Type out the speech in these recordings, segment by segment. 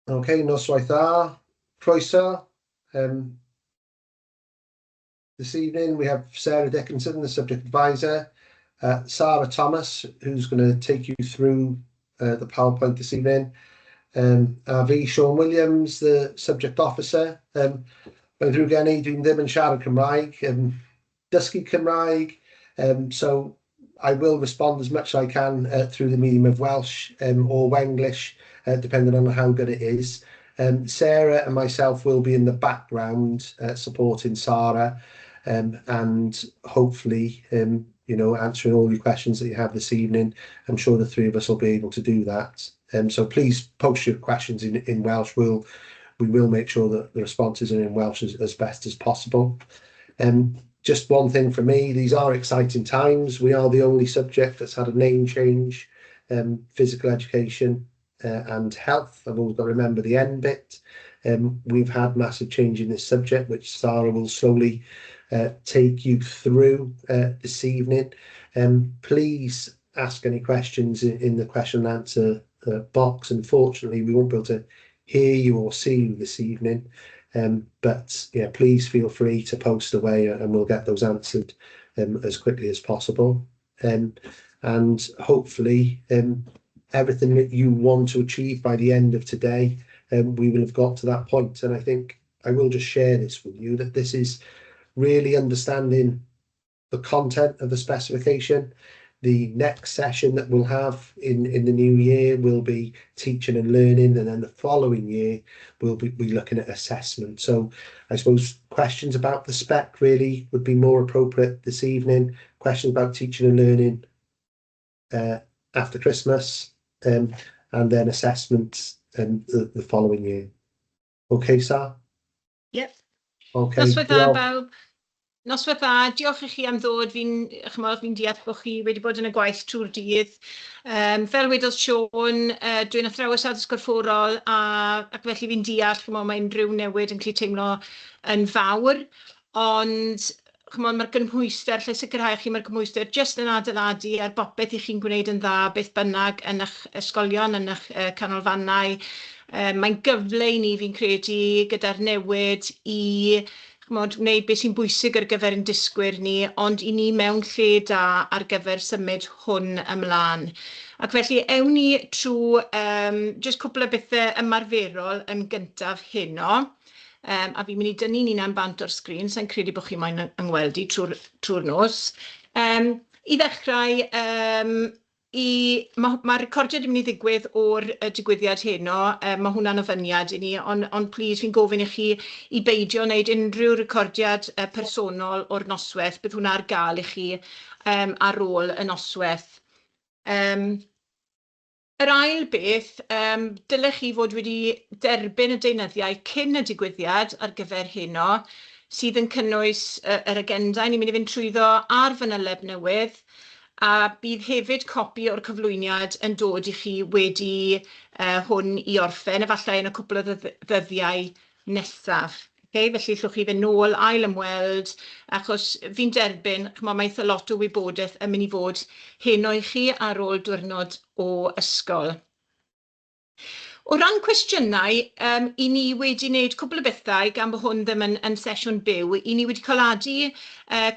Okay, noswaith dda. Croeso. This evening we have Sarah Dickinson, the subject advisor, Sarah Thomas, who's going to take you through the PowerPoint this evening, a fi, Sean Williams, the subject officer. Mae'n ddrwg gen i, dwi'n ddim yn siarad Cymraeg, dysgu Cymraeg, so I will respond as much as I can through the medium of Welsh or Wenglish, depending on how good it is. Sarah and myself will be in the background supporting Sarah and hopefully answering all your questions that you have this evening. I'm sure the three of us will be able to do that. So please post your questions in Welsh. We will make sure that the responses are in Welsh as best as possible. Just one thing for me, these are exciting times. We are the only subject that's had a name change, physical education and health. I've always got to remember the end bit. We've had massive change in this subject, which Sarah will slowly take you through this evening. Please ask any questions in the question and answer box. Unfortunately, we won't be able to hear you or see you this evening. But yeah, please feel free to post away and we'll get those answered as quickly as possible. And hopefully everything that you want to achieve by the end of today, we will have got to that point. And I think I will just share this with you, that this is really understanding the content of the specification. The next session that we'll have in the new year will be teaching and learning, and then the following year we'll be looking at assessment. So I suppose questions about the spec really would be more appropriate this evening. Questions about teaching and learning after Christmas, and then assessment the following year. Okay, Sar? Yep. Okay. Noswaith dda, bawb. Noswaith dda, diolch i chi am ddod. Fi'n, chymod, fi'n deall bod chi wedi bod yn y gwaith trwy'r dydd. Fel wedodd Siôn, dwi'n athrawes addysg gorfforol ac felly fi'n deall, chymod, mae unrhyw newid yn gallu teimlo yn fawr, ond chymod, mae'r gynhwyster, lle sicrhau chi mae'r cymhwyster jyst yn adeiladu ar bopeth i chi'n gwneud yn dda, beth bynnag yn eich ysgolion, yn eich canolfannau. Mae'n gyfle i ni, fi'n credu, gyda'r newid i, chymod, wneud beth sy'n bwysig ar gyfer ein dysgwyr ni, ond i ni mewn lle da ar gyfer symud hwn ymlaen. Ac felly ewn ni trwy jyst cwpl o bethau ymarferol yn gyntaf heno. A fi'n mynd i dynnu'n hunan bant o'r sgrin, sa'n credu bod chi moyn yngweld i trwy'r nos. I ddechrau, ma recordiad yn mynd i ddigwydd o'r digwyddiad heno, mae hwnna'n ofyniad i ni, ond please fi'n gofyn i chi i beidio wneud unrhyw recordiad personol o'r noswaith. Bydd hwnna ar gael i chi ar ôl y noswaith. Yr ail beth, dylech chi fod wedi derbyn y deunyddiau cyn y digwyddiad ar gyfer heno, sydd yn cynnwys yr agenda ni'n mynd i fynd trwyddo a'r fanyleb newydd, a bydd hefyd copi o'r cyflwyniad yn dod i chi wedi hwn i orffen, efallai yn y cwpl o ddyddiau nesaf. Okay, felly allwch chi fynd nôl, ail ymweld, achos fi'n derbyn, chymod, mae eitha lot o wybodaeth yn mynd i fod heno i chi ar ôl diwrnod o ysgol. O ran cwestiynau, i ni wedi wneud cwpl o bethau, gan bod hwn ddim yn sesiwn byw. I ni wedi coladu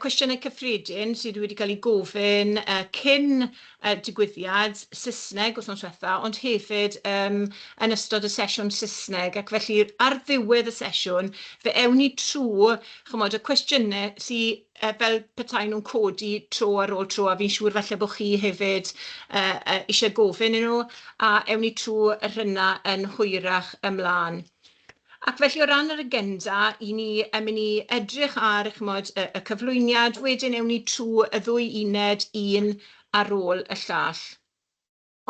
cwestiynau cyffredin sydd wedi cael eu gofyn cyn y digwyddiad Saesneg wythnos diwetha, ond hefyd yn ystod y sesiwn Saesneg. Ac felly ar ddiwedd y sesiwn, fe ewn ni trwy, chymod, y cwestiynau sydd fel petai nhw'n codi tro ar ôl tro, a fi'n siŵr falle bod chi hefyd eisiau gofyn i nhw, a ewn ni trwy y rhynna yn hwyrach ymlaen. Ac felly o ran yr agenda, i ni yn mynd i edrych ar, chymod, y cyflwyniad, wedyn ewn ni trwy y ddwy uned un ar ôl y llall.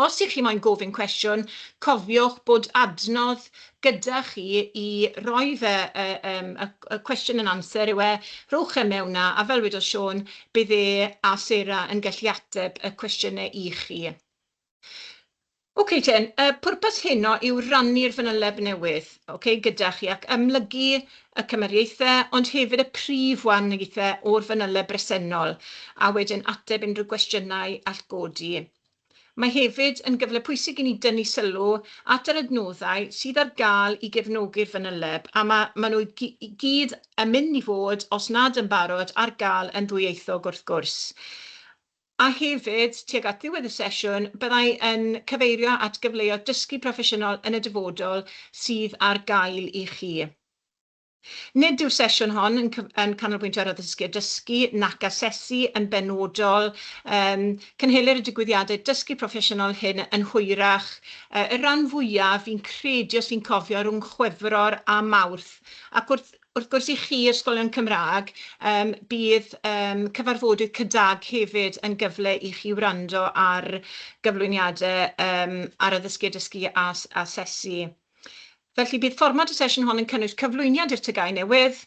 Os ych chi moyn gofyn cwestiwn, cofiwch bod adnodd gyda chi i roi fe, y cwestiwn and answer yw e, rhowch e mewn na, a fel wedodd Siôn, bydd e a Sarah yn gallu ateb y cwestiynau i chi. OK ten, y pwrpas heno yw rannu'r fanyleb newydd, okay, gyda chi ac amlygu y cymariaethau, ond hefyd y prif wahaniaethau o'r fanyleb bresennol, a wedyn ateb unrhyw gwestiynau all godi. Mae hefyd yn gyfle pwysig i ni dynnu sylw at yr adnoddau sydd ar gael i gefnogi'r fanyleb, a ma nhw i gyd yn mynd i fod, os nad yn barod, ar gael yn ddwyieithog wrth gwrs. A hefyd, tuag at ddiwedd y sesiwn, byddai yn cyfeirio at gyfleoedd dysgu proffesiynol yn y dyfodol sydd ar gael i chi. Nid yw'r sesiwn hon yn canolbwyntio ar addysgu a dysgu nac asesu yn benodol. Cynhelir y digwyddiadau dysgu proffesiynol hyn yn hwyrach. Y rhan fwyaf, fi'n credu, os fi'n cofio, rhwng Chwefror a Mawrth. Ac wrth gwrs i chi, ysgolion Cymraeg, bydd cyfarfodydd CYDAG hefyd yn gyfle i chi wrando ar gyflwyniadau ar addysgu a dysgu a asesu. Felly bydd fformat y sesiwn hon yn cynnwys cyflwyniad i'r TGAU newydd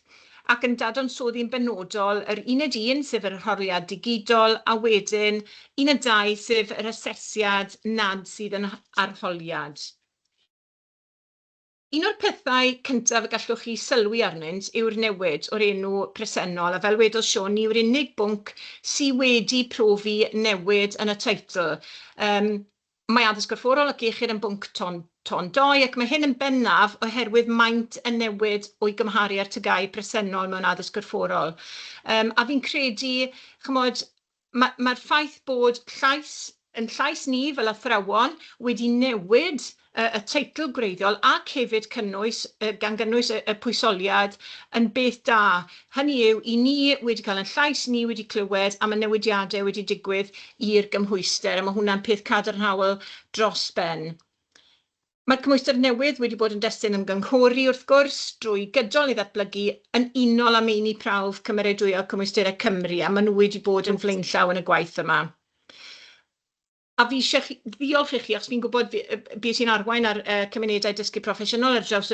ac yn dadansoddi'n benodol yr uned 1, sef yr arholiad digidol, a wedyn uned 2, sef yr asesiad nad sydd yn arholiad. Un o'r pethau cyntaf y gallwch chi sylwi arnynt yw'r newid o'r enw presennol, a fel wedodd Siôn, ni yw'r unig bwnc sydd wedi profi newid yn y teitl. Mae addysg gorfforol ac iechyd yn bwnc ton doi, ac mae hyn yn bennaf oherwydd maint y newid o'i gymharu â'r TGAU presennol mewn addysg gorfforol. A fi'n credu, chimod, mae'r ffaith bod llais, yn llais ni fel athrawon wedi newid y teitl gwreiddiol ac hefyd cynnwys, gan gynnwys y pwysoliad, yn beth da. Hynny yw, i ni wedi cael ein llais ni wedi clywed am y newidiadau wedi digwydd i'r gymhwyster, a mae hwnna'n peth cadarnhaol dros ben. Mae'r cymhwyster newydd wedi bod yn destun ymgynghori wrth gwrs drwy gydol ei ddatblygu yn unol â meini prawf cymeradwyo Cymwysterau Cymru, a maen nhw wedi bod yn flaenllaw yn y gwaith yma. A fi eisiau ddiolch i chi, achos fi'n gwybod bues i'n arwain ar cymunedau dysgu proffesiynol ar draws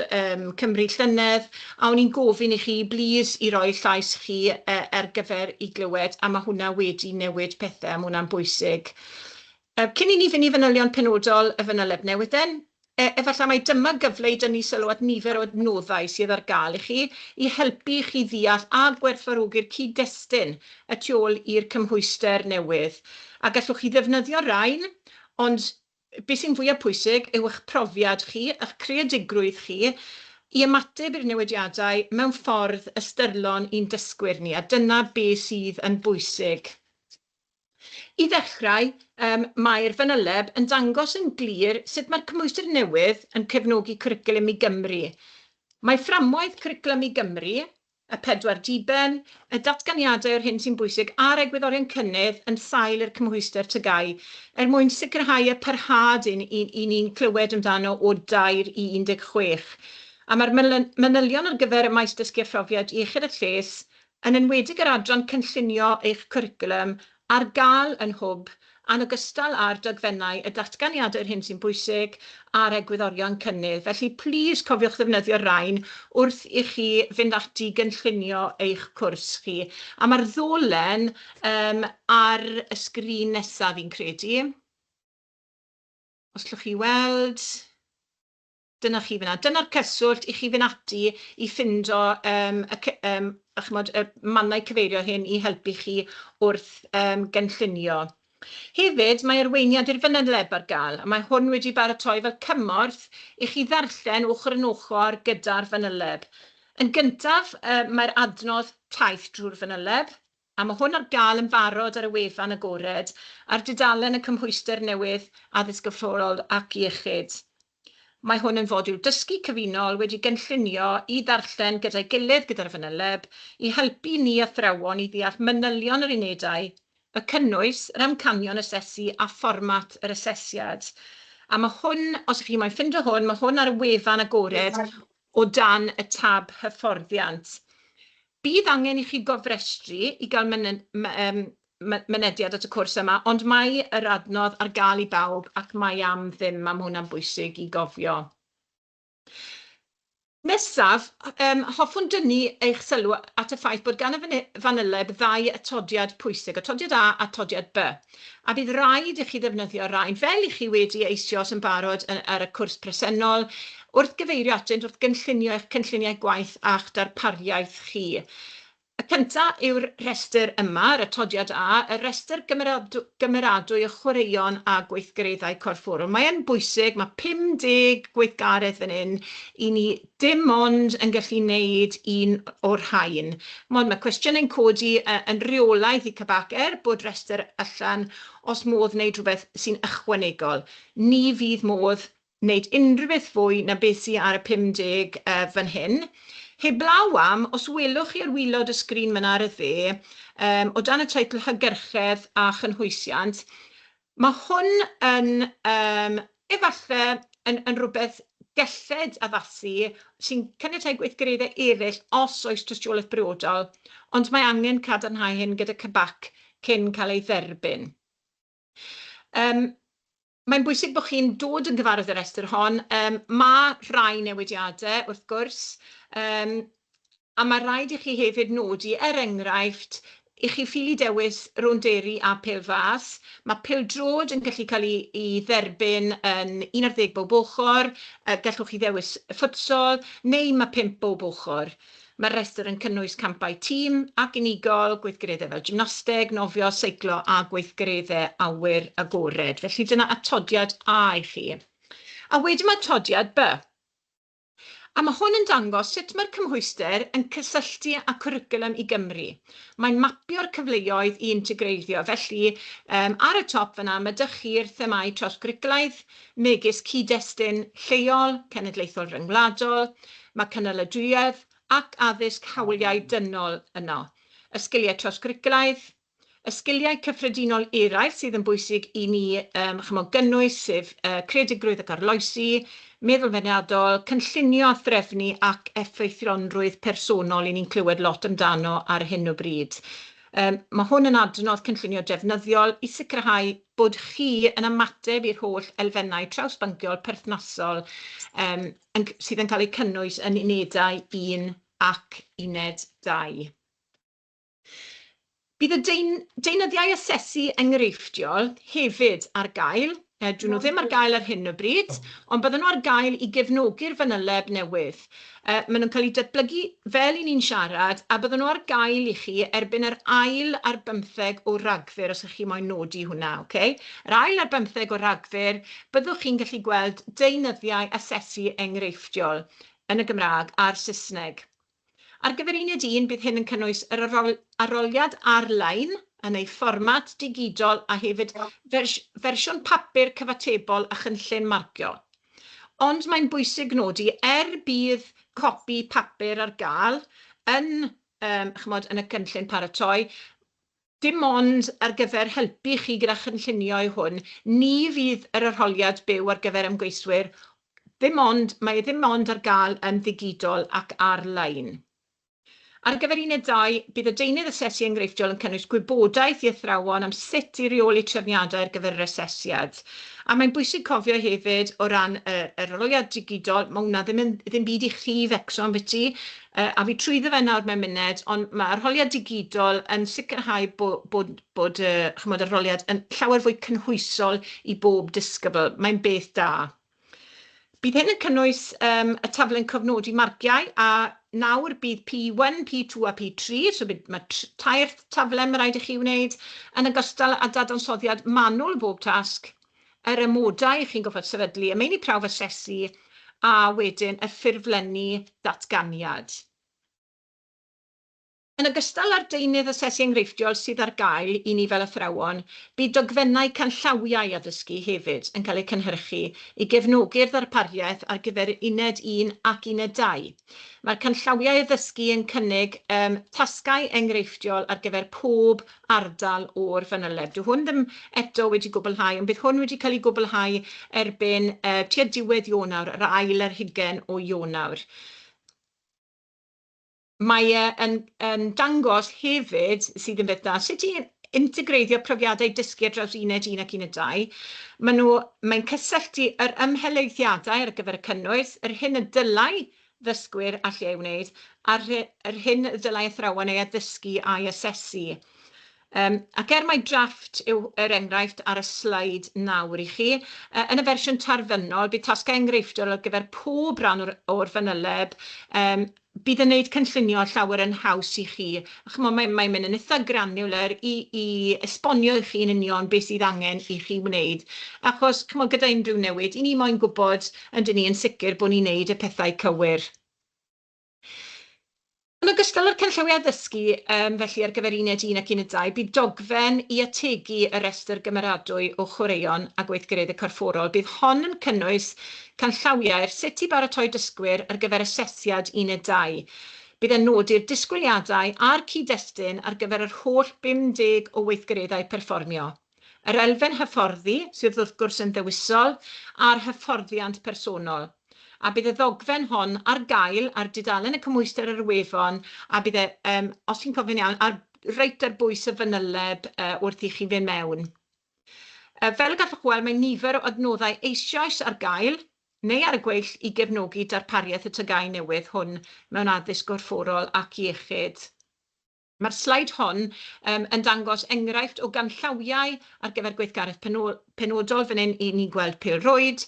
Cymru llynedd, a o'n i'n gofyn i chi, blis, i roi llais chi ar gyfer i glywed, a mae hwnna wedi newid pethau, a mae hwnna'n bwysig. Cyn i ni fynd i fanylion penodol y fanyleb newydd then, efallai mai dyma gyfle i dynnu sylw at nifer o adnoddau sydd ar gael i chi i helpu chi ddeall a gwerthfawrogi'r cyd-destun y tu ôl i'r cymhwyster newydd. A gallwch chi ddefnyddio rhain, ond beth sy'n fwyaf pwysig yw eich profiad chi, eich creadigrwydd chi, i ymateb i'r newidiadau mewn ffordd ystyrlon i'n dysgwyr ni, a dyna beth sydd yn bwysig. I ddechrau, mae'r fanyleb yn dangos yn glir sut mae'r cymhwyster newydd yn cefnogi Cwricwlwm i Gymru. Mae fframwaith Cwricwlwm i Gymru, y 4 diben, y datganiadau o'r hyn sy'n bwysig a'r egwyddorion cynnydd yn sail i'r cymhwyster TGAU, er mwyn sicrhau y parhad i ni'n clywed amdano o 3 i 16. A mae'r manylion ar gyfer y maes dysgu a phrofiad iechyd a lles, yn enwedig yr adran cynllunio eich cwricwlwm, ar gael yn Hwb, a'n ogystal â'r dogfennau, y datganiadau o'r hyn sy'n bwysig a'r egwyddorion cynnydd. Felly, plis cofiwch ddefnyddio'r rhain wrth i chi fynd ati i gynllunio eich cwrs chi. A mae'r ddolen ar y sgrin nesaf, fi'n credu. Os allwch chi weld, dyna chi fyna. Dyna'r cyswllt i chi fynd ati i ffindo chimod, y mannau cyfeirio hyn i helpu chi wrth gynllunio. Hefyd, mae arweiniad i'r fanyleb ar gael, a mae hwn wedi baratoi fel cymorth i chi ddarllen ochr yn ochr gyda'r fanyleb. Yn gyntaf, mae'r adnodd taith drwy'r fanyleb, a mae hwn ar gael yn barod ar y wefan agored ar dudalen y cymhwyster newydd addysg gorfforol ac iechyd. Mae hwn yn fodiwl dysgu cyfunol wedi gynllunio i ddarllen gyda'i gilydd gyda'r fanyleb i helpu ni athrawon i ddeall manylion yr unedau, y cynnwys, yr amcanion asesu a fformat yr asesiad. A mae hwn, os ych chi moyn ffindo hwn, mae hwn ar y wefan agored o dan y tab hyfforddiant. Bydd angen i chi gofrestru i gael mynediad at y cwrs yma, ond mae yr adnodd ar gael i bawb ac mae am ddim, a mae hwnna'n bwysig i gofio. Nesaf, hoffwn dynnu eich sylw at y ffaith bod gan y fanyleb ddau atodiad pwysig, atodiad A a atodiad B. A bydd rhaid i chi ddefnyddio rhain, fel i chi wedi eisoes yn barod ar y cwrs presennol, wrth gyfeirio atynt, wrth gynllunio eich cynlluniau gwaith a'ch darpariaeth chi. Y cynta yw'r rhestr yma, yr atodiad A, y rhestr gymeradwy o chwaraeon a gweithgareddau corfforol. Mae e'n bwysig, mae 50 gweithgaredd fan hyn, i ni dim ond yn gallu wneud un o'r rhain. Mond mae cwestiynau'n codi yn rheolaidd i CBAC er bod rhestr allan os modd wneud rhywbeth sy'n ychwanegol. Ni fydd modd wneud unrhyw beth fwy na beth sydd ar y 50 fan hyn. Heblaw am, os welwch chi ar waelod y sgrin fan ar y dde, o dan y teitl Hygyrchedd a Chynhwysiant, mae hwn yn efallai yn rhywbeth gelled addasu sy'n caniatáu gweithgareddau eraill os oes tystiolaeth briodol, ond mae angen cadarnhau hyn gyda CBAC cyn cael ei dderbyn. Mae'n bwysig bod chi'n dod yn gyfarwydd â'r rhestr hon. Mae rhai newidiadau, wrth gwrs, a mae rhaid i chi hefyd nodi, er enghraifft, i chi ffili dewis rownderi a pêl fas. Mae pêl-droed yn gallu cael ei dderbyn yn 11 bob ochr, gallwch chi ddewis futsal, neu mae 5 bob ochr. Mae'r rhestr yn cynnwys campau tîm ac unigol, gweithgareddau fel gymnasteg, nofio, seiclo a gweithgareddau awyr agored. Felly dyna atodiad A i chi. A wedyn mae atodiad B. A mae hwn yn dangos sut mae'r cymhwyster yn cysylltu â cwricwlwm i Gymru. Mae'n mapio'r cyfleoedd i integreiddio. Felly, ar y top fyna, mae 'da chi'r themâu trawsgwricwlaidd, megis cyd-destun lleol, cenedlaethol ryngwladol, mae cynaladwyedd ac addysg hawliau dynol yno. Y sgiliau trawsgwricwlaidd, y sgiliau cyffredinol eraill sydd yn bwysig i ni chymod, gynnwys, sef creadigrwydd ac arloesi, meddwl feirniadol, cynllunio a threfnu ac effeithlonrwydd personol i ni'n clywed lot amdano ar hyn o bryd. Mae hwn yn adnodd cynllunio defnyddiol i sicrhau bod chi yn ymateb i'r holl elfennau trawsbynciol perthnasol sydd yn cael eu cynnwys yn unedau 1 ac uned 2. Bydd y deunyddiau asesu enghreifftiol hefyd ar gael. Dyn nhw ddim ar gael ar hyn o bryd, ond bydden nhw ar gael i gefnogi'r fanyleb newydd. Maen nhw'n cael eu datblygu fel i ni'n siarad, a bydden nhw ar gael i chi erbyn yr 21 o Ragfyr, os ydych chi moyn nodi hwnna. Okay? Yr 21 o Ragfyr, byddwch chi'n gallu gweld deunyddiau asesu enghreifftiol yn y Gymraeg a'r Saesneg. Ar gyfer uned 1, bydd hyn yn cynnwys yr arholiad ar-lein yn ei fformat digidol a hefyd fersiwn papur cyfatebol a chynllun marcio. Ond mae'n bwysig nodi, er bydd copi papur ar gael yn, chymod, yn y cynllun paratoi, dim ond ar gyfer helpu chi gyda chynllunio yw hwn, ni fydd yr arholiad byw ar gyfer ymgeiswyr, ddim ond, mae e ddim ond ar gael yn ddigidol ac ar-lein. Ar gyfer uned 2, bydd y deunydd asesu enghreifftiol yn cynnwys gwybodaeth i athrawon am sut i reoli trefniadau ar gyfer yr asesiad. A mae'n bwysig cofio hefyd o ran yr arholiad digidol, mae hwnna ddim byd i chi fecso ambiti, a fi trwyddo fe nawr mewn munud, ond mae arholiad digidol yn sicrhau bod chymod, arholiad yn llawer fwy cynhwysol i bob disgybl. Mae'n beth da. Bydd hyn yn cynnwys y taflen cofnodi marciau, a nawr bydd P1, P2 a P3, so bydd, mae tair taflen mae rhaid i chi wneud, yn ogystal â dadansoddiad manwl bob tasg, yr amodau chi'n gorfod sefydlu, y meini prawf asesu, a wedyn y ffurflenni datganiad. Yn ogystal â'r deunydd asesu enghreifftiol sydd ar gael i ni fel athrawon, bydd dogfennau canllawiau addysgu hefyd yn cael eu cynhyrchu i gefnogi'r ddarpariaeth ar gyfer uned 1 ac uned 2. Mae'r canllawiau addysgu yn cynnig tasgau enghreifftiol ar gyfer pob ardal o'r fanyleb. Dyw hwn ddim eto wedi gwblhau, ond bydd hwn wedi cael ei gwblhau erbyn tua diwedd Ionawr, yr 21 o Ionawr. Mae e yn dangos hefyd, sydd yn beth da, sut i integreiddio profiadau dysgu ar draws uned 1 ac uned 2. Mae'n cysylltu yr ymhelaethiadau ar gyfer y cynnwys, yr hyn y dylai ddysgwyr allu ei wneud, a'r yr hyn y dylai athrawon ei addysgu a'i asesu. Ac er mai drafft yw yr enghraifft ar y sleid nawr i chi, yn y fersiwn terfynol, bydd tasgau enghreifftiol ar gyfer pob rhan o'r fanyleb. Bydd yn wneud cynllunio llawer yn haws i chi. A chimod, mae'n mynd yn eitha granular i esbonio i chi yn union beth sydd angen i chi wneud. Achos, chimod, gyda unrhyw newid, 'y ni moyn gwybod, yn dyn ni, yn sicr bod ni'n wneud y pethau cywir. Yn ogystal â'r canllawiau addysgu, felly ar gyfer uned 1 ac uned 2, bydd dogfen i ategu y rhestr gymeradwy o chwaraeon a gweithgareddau corfforol. Bydd hon yn cynnwys canllawiau ar sut i baratoi dysgwyr ar gyfer asesiad uned 2. Bydd e'n nodi'r disgwyliadau a'r cyd-destun ar gyfer yr holl 50 o weithgareddau perfformio. Yr elfen hyfforddi, sydd wrth gwrs yn ddewisol, a'r hyfforddiant personol. A bydd y ddogfen hon ar gael ar dudalen y cymhwyster ar y wefan, a bydd e, os fi'n cofio'n iawn, reit ar bwys y fanyleb wrth i chi fynd mewn. Fel y gallwch weld, mae nifer o adnoddau eisoes ar gael neu ar y gweill i gefnogi darpariaeth y TGAU newydd hwn mewn addysg gorfforol ac iechyd. Mae'r sleid hon yn dangos enghraifft o ganllawiau ar gyfer gweithgaredd penodol. Fan hyn, 'y ni'n gweld pêl-rwyd,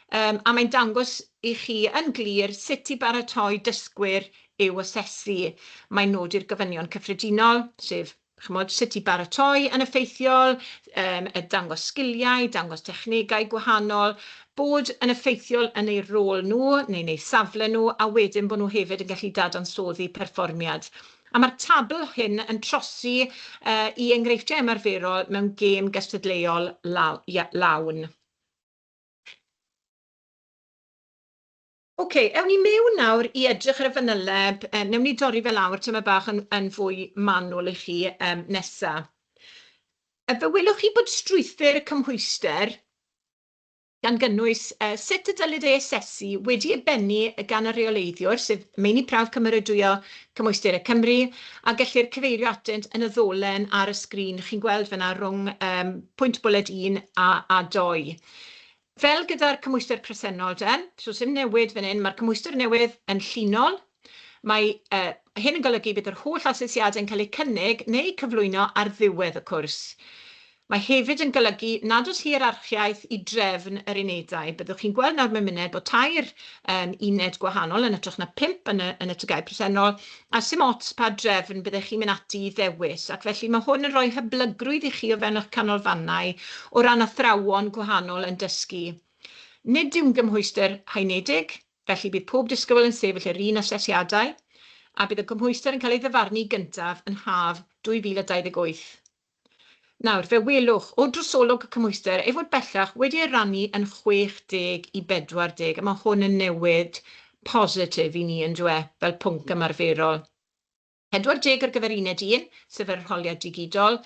a mae'n dangos i chi yn glir sut i baratoi dysgwyr i'w asesu. Mae'n nodi'r gofynion cyffredinol, sef, chimod, sut i baratoi yn effeithiol, dangos sgiliau, dangos technegau gwahanol, bod yn effeithiol yn eu rôl nhw neu eu safle nhw, a wedyn bod nhw hefyd yn gallu dadansoddi perfformiad. A mae'r tabl hyn yn trosi i enghreifftiau ymarferol mewn gêm gystadleuol lawn. OK, ewn ni mewn nawr i edrych ar y fanyleb. Newn ni dorri fe lawr tymed bach yn fwy manwl i chi nesa. Fe welwch chi bod strwythur y cymhwyster, gan gynnwys sut y dylid ei asesu, wedi ei bennu gan y rheoleiddiwr, sef Meini Prawf Cymeradwyo Cymwysterau Cymru, a gellir cyfeirio atynt yn y ddolen ar y sgrin. Chi'n gweld fyna rhwng pwynt bwled 1 a 2. Fel gyda'r cymhwyster presennol den, so sim newid fan hyn, mae'r cymhwyster newydd yn llinol. Mae hyn yn golygu bydd yr holl asesiadau'n cael eu cynnig neu cyflwyno ar ddiwedd y cwrs. Mae hefyd yn golygu nad oes hierarchiaeth i drefn yr unedau. Byddwch chi'n gweld nawr mewn munud bod tair uned gwahanol yn hytrach na 5 yn y TGAU presennol, a sim ots pa drefn byddech chi'n mynd ati i ddewis. Ac felly mae hwn yn rhoi hyblygrwydd i chi o fewn eich canolfannau o ran athrawon gwahanol yn dysgu. Nid yw'n gymhwyster haenedig, felly bydd pob disgybl yn sefyll yr un asesiadau, a bydd y gymhwyster yn cael ei ddyfarnu gyntaf yn haf 2028. Nawr, fe welwch o drosolwg y cymhwyster ei fod bellach wedi ei rannu yn 60 i 40, a mae hwn yn newid positif i ni, yn dyw e, fel pwnc ymarferol. 40 ar gyfer uned 1, sef yr arholiad digidol.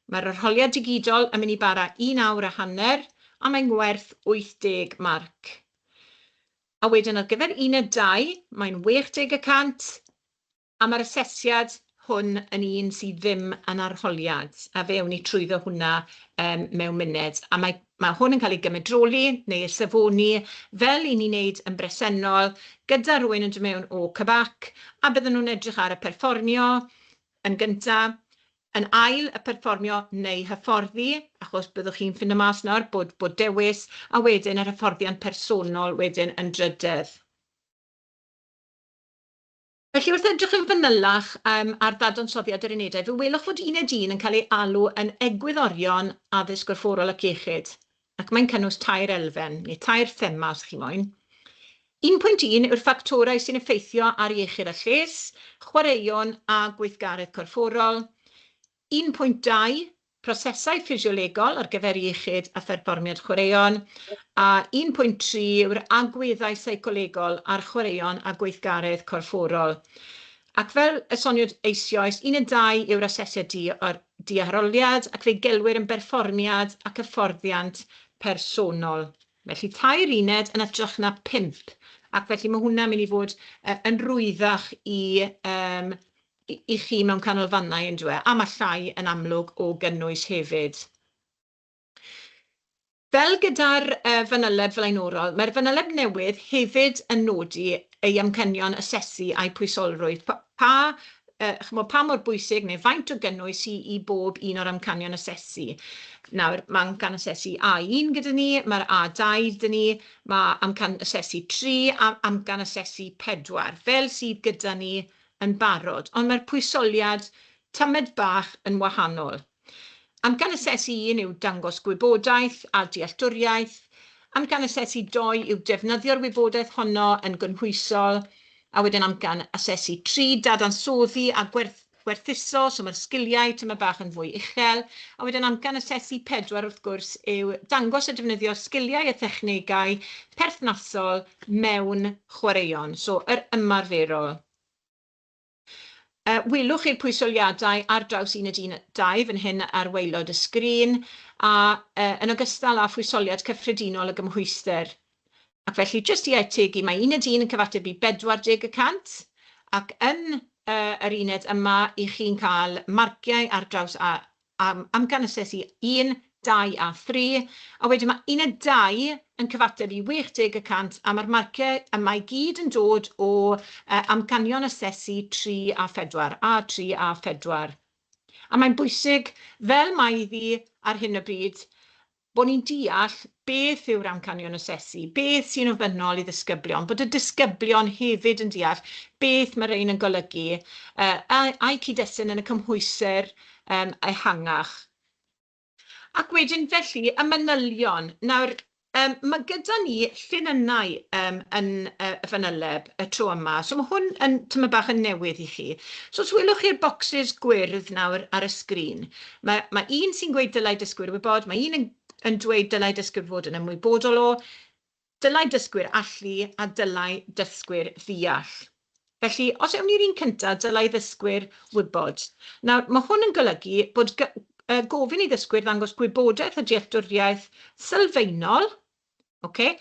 Mae'r arholiad digidol yn mynd i bara 1 awr a hanner, a mae'n werth 80 marc. A wedyn ar gyfer uned 2, mae'n 60%, a mae'r asesiad hwn yn un sydd ddim yn arholiad, a fe awn ni trwyddo hwnna mewn munud. A mae hwn yn cael ei gymedroli neu ei safoni fel 'y ni'n neud yn bresennol, gyda rhywun yn dod mewn o CBAC, a bydden nhw'n edrych ar y perfformio yn gyntaf, yn ail y perfformio neu hyfforddi, achos byddwch chi'n ffindo mas nawr bod dewis, a wedyn yr hyfforddiant personol wedyn yn drydedd. Felly wrth edrych yn fanylach ar ddadansoddiad yr unedau, fe welwch fod uned 1 yn cael ei alw yn egwyddorion addysg gorfforol ac iechyd, ac mae'n cynnwys tair elfen, neu tair thema os chi moyn. 1.1 yw'r ffactorau sy'n effeithio ar iechyd a lles, chwaraeon a gweithgaredd corfforol. 1.2, prosesau ffisiolegol ar gyfer iechyd a pherfformiad chwaraeon, a 1.3 yw'r agweddau seicolegol ar chwaraeon a gweithgaredd corfforol. Ac fel y soniwyd eisoes, 1 a 2 yw'r asesiad diarholiad, ac fe gelwir yn berfformiad ac hyfforddiant personol. Felly tair uned yn hytrach na 5, ac felly mae hwnna'n mynd i fod yn rwyddach i chi mewn canolfannau, yn dyw e, a mae llai yn amlwg o gynnwys hefyd. Fel gyda'r fanyleb flaenorol, mae'r fanyleb newydd hefyd yn nodi ei amcanion asesu a'i pwysolrwydd. Pa chimod, pa mor bwysig neu faint o gynnwys i bob un o'r amcanion asesu. Nawr, mae amcan asesu A1 gyda ni, mae'r A2 gyda ni, mae amcan asesu 3 a amcan asesu 4, fel sydd gyda ni yn barod. Ond mae'r pwysoliad tamed bach yn wahanol. Amcan asesu 1 yw dangos gwybodaeth a dealltwriaeth. Amcan asesu 2 yw defnyddio'r wybodaeth honno yn gynhwysol. A wedyn amcan asesu 3, dadansoddi a gwerthuso, so mae'r sgiliau tymed bach yn fwy uchel. A wedyn amcan asesu 4, wrth gwrs, yw dangos a defnyddio sgiliau a thechnegau perthnasol mewn chwaraeon, so yr ymarferol. Welwch chi'r pwysoliadau ar draws uned 1 2 fan hyn ar waelod y sgrin, a yn ogystal â phwysoliad cyffredinol y gymhwyster. Ac felly, jyst i ategu, mae uned 1 yn cyfateb i 40%, ac yn yr uned yma, i chi'n cael marciau ar draws amcan asesu 1, 2 a 3, a wedyn mae uned 2 yn cyfateb i 60%, a mae'r marciau yma i gyd yn dod o amcanion asesu 3 a 4, a 3 a 4. A mae'n bwysig, fel mae iddi ar hyn o bryd, bod ni'n deall beth yw'r amcanion asesu, beth sy'n ofynnol i ddisgyblion, bod y disgyblion hefyd yn deall beth mae rhain yn golygu, a'i cyd-destun yn y cymhwyster ehangach. Ac wedyn felly, y manylion. Nawr, mae gyda ni llinynnau yn y fanyleb y tro yma, so mae hwn yn tymed bach yn newydd i chi. So os welwch chi'r bocsys gwyrdd nawr ar y sgrin, mae un sy'n gweud dylai dysgwyr wybod, mae un yn dweud dylai dysgwyr fod yn ymwybodol o, dylai dysgwyr allu a dylai dysgwyr ddeall. Felly, os ewn ni'r un cyntaf, dylai ddysgwyr wybod. Nawr, mae hwn yn golygu bod gofyn i ddysgwyr ddangos gwybodaeth a dealltwriaeth sylfaenol, okay?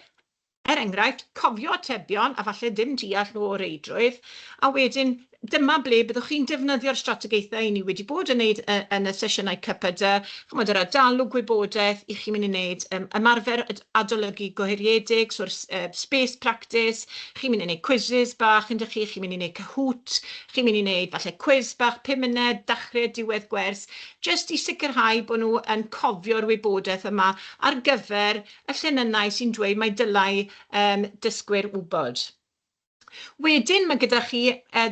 Er enghraifft, cofio atebion a falle dim deall nhw o reidrwydd, a wedyn dyma ble byddwch chi'n defnyddio'r strategaethau i ni wedi bod yn wneud yn y sesiynau CPD, chymod, yr adalw gwybodaeth i chi'n mynd i wneud ymarfer adolygu gohiriedig, so'r space practice, chi'n mynd i wneud quizzes bach yndych chi, chi'n mynd i wneud Kahoot, chi'n mynd i wneud falle quiz bach 5 munud, dechrau, diwedd gwers, jyst i sicrhau bod nhw yn cofio'r wybodaeth yma ar gyfer y llinynnau sy'n dweud mai dylai dysgwyr wybod. Wedyn mae gyda chi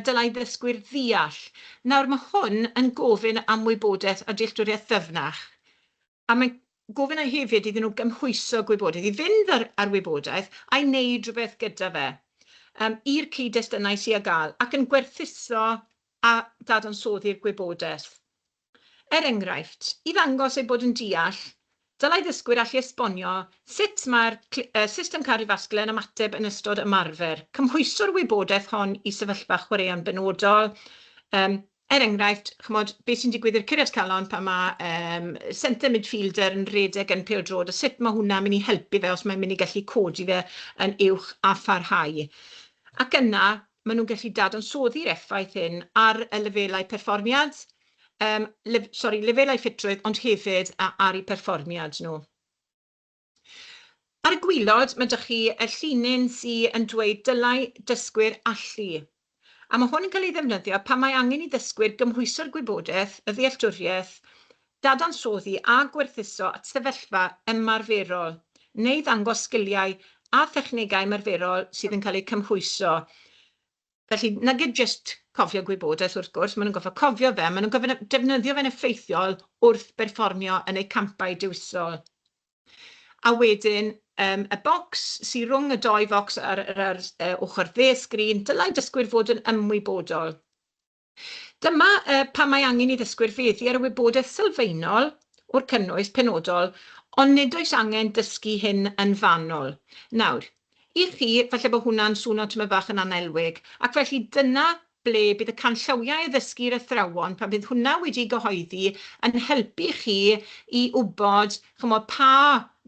dylai ddysgwyr ddeall. Nawr mae hwn yn gofyn am wybodaeth a dealltwriaeth ddyfnach. A mae'n gofyn hefyd iddyn nhw gymhwyso gwybodaeth, i fynd ar wybodaeth a'i wneud rhywbeth gyda fe, i'r cyd-destunau sydd ar gael, ac yn gwerthuso a dadansoddi'r gwybodaeth. Er enghraifft, i ddangos eu bod yn deall, dylai ddysgwyr allu esbonio sut mae'r system cardiovascular yn ymateb yn ystod ymarfer, cymhwyso'r wybodaeth hon i sefyllfa chwaraeon benodol. Er enghraifft, chymod, beth sy'n digwydd i'r curiad calon pan mae centre midfielder yn rhedeg yn pêl-droed, a sut mae hwnna'n mynd i helpu fe os mae'n mynd i gallu codi fe yn uwch a pharhau. Ac yna, maen nhw'n gallu dadansoddi'r effaith hyn ar y lefelau perfformiad, lefelau ffitrwydd, ond hefyd ar eu perfformiad nhw. Ar y gwaelod, mae 'da chi y llinyn sydd yn dweud dylai dysgwyr allu. A mae hwn yn cael ei ddefnyddio pan mae angen i ddysgwyr gymhwyso'r gwybodaeth, y ddealltwriaeth, dadansoddi a gwerthuso at sefyllfa ymarferol, neu ddangos sgiliau a thechnegau ymarferol sydd yn cael eu cymhwyso. Felly, nag yw jyst cofio gwybodaeth wrth gwrs, maen nhw'n gorfod cofio fe, maen nhw'n gorfod defnyddio fe'n effeithiol wrth berfformio yn eu campau dewisol. A wedyn, y bocs sydd rhwng y dou focs ar ochr dde sgrin, dylai dysgwyr fod yn ymwybodol. Dyma pan mae angen i ddysgwyr feddu ar y wybodaeth sylfaenol o'r cynnwys penodol, ond nid oes angen dysgu hyn yn fanwl. Nawr, i chi, falle bod hwnna'n swnio tymed bach yn annelwig, ac felly dyna ble bydd y canllawiau addysgu'r athrawon, pan bydd hwnna wedi gyhoeddi, yn helpu chi i wybod, chymod, pa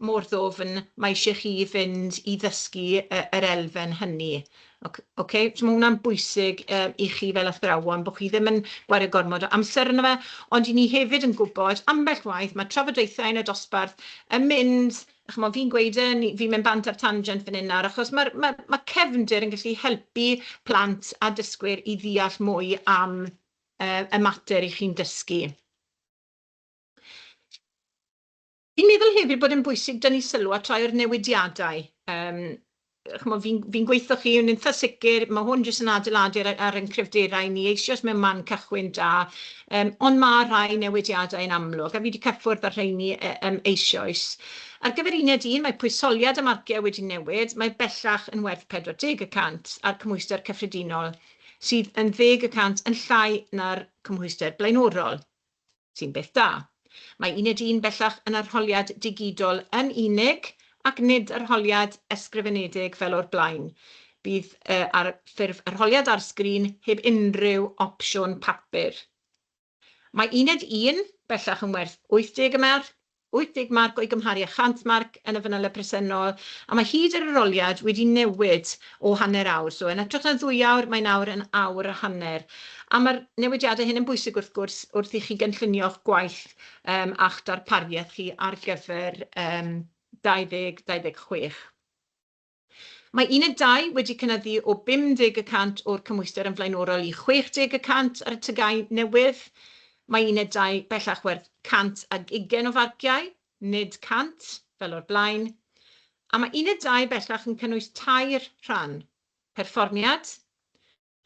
mor ddwfn mae eisiau chi fynd i ddysgu yr elfen hynny. Okay? So mae hwnna'n bwysig i chi fel athrawon, bod chi ddim yn gwario gormod o amser yno fe, ond i ni hefyd yn gwybod, ambell waith, mae trafodaethau yn y dosbarth yn mynd, chymod, fi'n gweud e, fi'n mynd bant ar tangent fan hyn nawr, achos mae cefndir yn gallu helpu plant a dysgwyr i ddeall mwy am y mater i chi'n dysgu. Fi'n meddwl hefyd bod e'n bwysig dynnu sylw at rhai o'r newidiadau. Chimod, fi'n gweithio chi yn eitha sicr, mae hwn jyst yn adeiladu ar ein cryfderau ni eisoes mewn man cychwyn da, ond mae rhai newidiadau yn amlwg, a fi wedi cyffwrdd ar rheini eisoes. Ar gyfer uned 1, mae pwysoliad y marciau wedi newid, mae bellach yn werth 40% a'r cymhwyster cyffredinol, sydd yn 10% yn llai na'r cymhwyster blaenorol, sy'n beth da. Mae uned 1 bellach yn arholiad digidol yn unig ac nid arholiad ysgrifenedig fel o'r blaen. Bydd ar ffurf arholiad ar sgrin heb unrhyw opsiwn papur. Mae uned 1 bellach yn werth 80 marc, 80 marc o'i gymharu â 100 marc yn y fanyleb presennol, a mae hyd yr arholiad wedi newid o hanner awr. So yn hytrach na 2 awr, mae nawr yn awr a hanner. A mae'r newidiadau hyn yn bwysig wrth gwrs wrth i chi gynllunio'ch gwaith a'ch darpariaeth chi ar gyfer 2026. Mae uned 2 wedi cynyddu o 50% o'r cymhwyster yn flaenorol i 60% ar y TGAU newydd. Mae uned 2 bellach werth 120 o farciau, nid 100 fel o'r blaen. A mae uned 2 bellach yn cynnwys 3 rhan: perfformiad,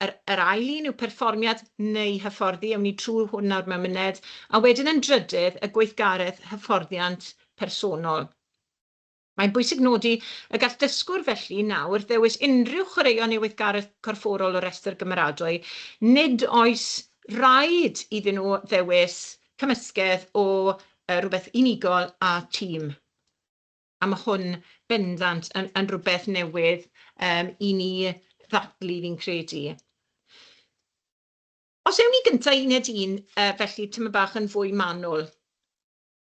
yr ail un yw perfformiad neu hyfforddi, awn ni trwy hwn nawr mewn munud, a wedyn yn drydydd, y gweithgaredd hyfforddiant personol. Mae'n bwysig nodi y gall dysgwr felly nawr ddewis unrhyw chwaraeon neu weithgaredd corfforol o restr gymeradwy. Nid oes rhaid iddyn nhw ddewis cymysgedd o rhywbeth unigol a tîm. A mae hwn bendant yn rhywbeth newydd i ni ddathlu, fi'n credu. Os ewn ni gyntaf uned 1, felly tyma bach yn fwy manwl.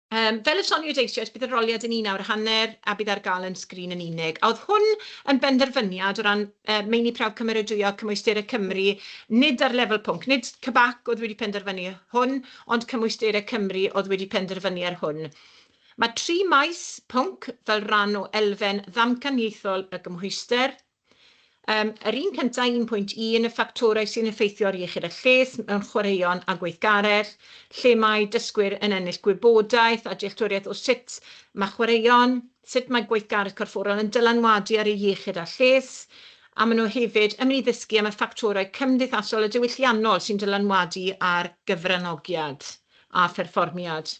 Fel y soniwyd eisoes, bydd yr arholiad yn 1 awr a hanner a bydd ar gael yn sgrin yn unig. A oedd hwn yn benderfyniad o ran meini prawf cymeradwyo Cymwysterau Cymru, nid ar lefel pwnc, nid CBAC oedd wedi penderfynu hwn, ond Cymwysterau Cymru oedd wedi penderfynu ar hwn. Mae 3 maes pwnc fel rhan o elfen ddamcaniaethol y gymhwyster. Yr un cyntaf, 1.1, y ffactorau sy'n effeithio ar iechyd a lles mewn chwaraeon a gweithgaredd, lle mae dysgwyr yn ennill gwybodaeth a dealltwriaeth o sut mae chwaraeon, sut mae gweithgaredd corfforol yn dylanwadu ar eu iechyd a lles, a maen nhw hefyd yn mynd i ddysgu am y ffactorau cymdeithasol a diwylliannol sy'n dylanwadu ar gyfranogiad a pherfformiad.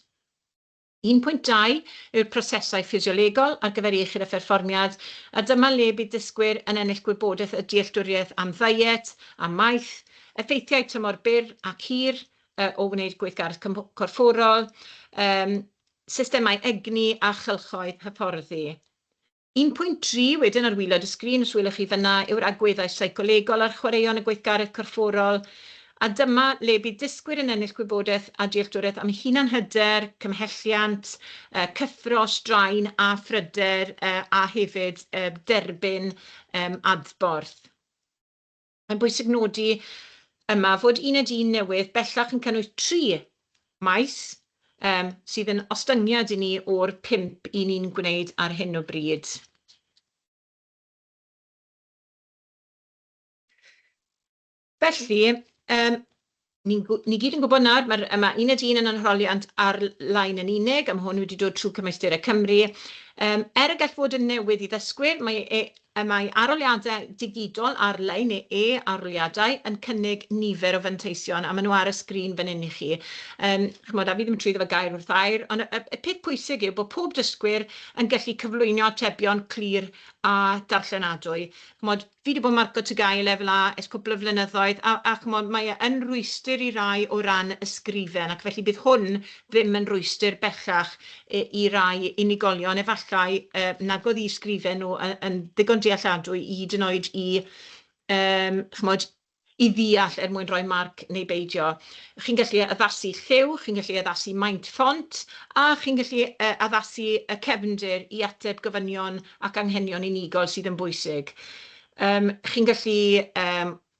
1.2 yw'r prosesau ffisiolegol ar gyfer iechyd a pherfformiad, a dyma le bydd dysgwyr yn ennill gwybodaeth a dealltwriaeth am ddiet, am maeth, effeithiau tymor byr ac hir o wneud gweithgaredd corfforol, systemau egni a chylchoedd hyfforddi. 1.3 wedyn ar waelod y sgrin, os welwch chi fyna, yw'r agweddau seicolegol ar chwaraeon a gweithgaredd corfforol, a dyma le bydd dysgwyr yn ennill gwybodaeth a dealltwriaeth am hunanhyder, cymhelliant, cyffro, straen a phryder, a hefyd derbyn adborth. Mae'n bwysig nodi yma fod uned 1 newydd bellach yn cynnwys 3 maes, sydd yn ostyngiad i ni o'r 5 i ni'n gwneud ar hyn o bryd. Felly, ni gyd yn gwybod nawr, mae uned 1 yn arholiad ar-lein yn unig, a mae hwn wedi dod trwy Cymwysterau Cymru. Er y gall fod yn newydd i ddysgwyr, mae arholiadau digidol ar-lein neu e-arholiadau yn cynnig nifer o fanteision, a maen nhw ar y sgrin fan hyn i chi. Chimod, a fi ddim yn trwyddo fe gair wrth air, ond y peth pwysig yw bod pob dysgwyr yn gallu cyflwyno atebion clir a darllenadwy. Chimod, fi wedi bod yn marco TGAU lefel A ers cwpl o flynyddoedd, a chimod, mae e yn rwystr i rai o ran ysgrifen, ac felly bydd hwn ddim yn rwystr bellach i rai unigolion, efallai nag oedd i ysgrifen nhw yn ddigon dealladwy i hyd yn oed chimod, i ddeall er mwyn rhoi marc neu beidio. Chi'n gallu addasu lliw, chi'n gallu addasu maint ffont, a chi'n gallu addasu y cefndir i ateb gofynion ac anghenion unigol sydd yn bwysig. Chi'n gallu,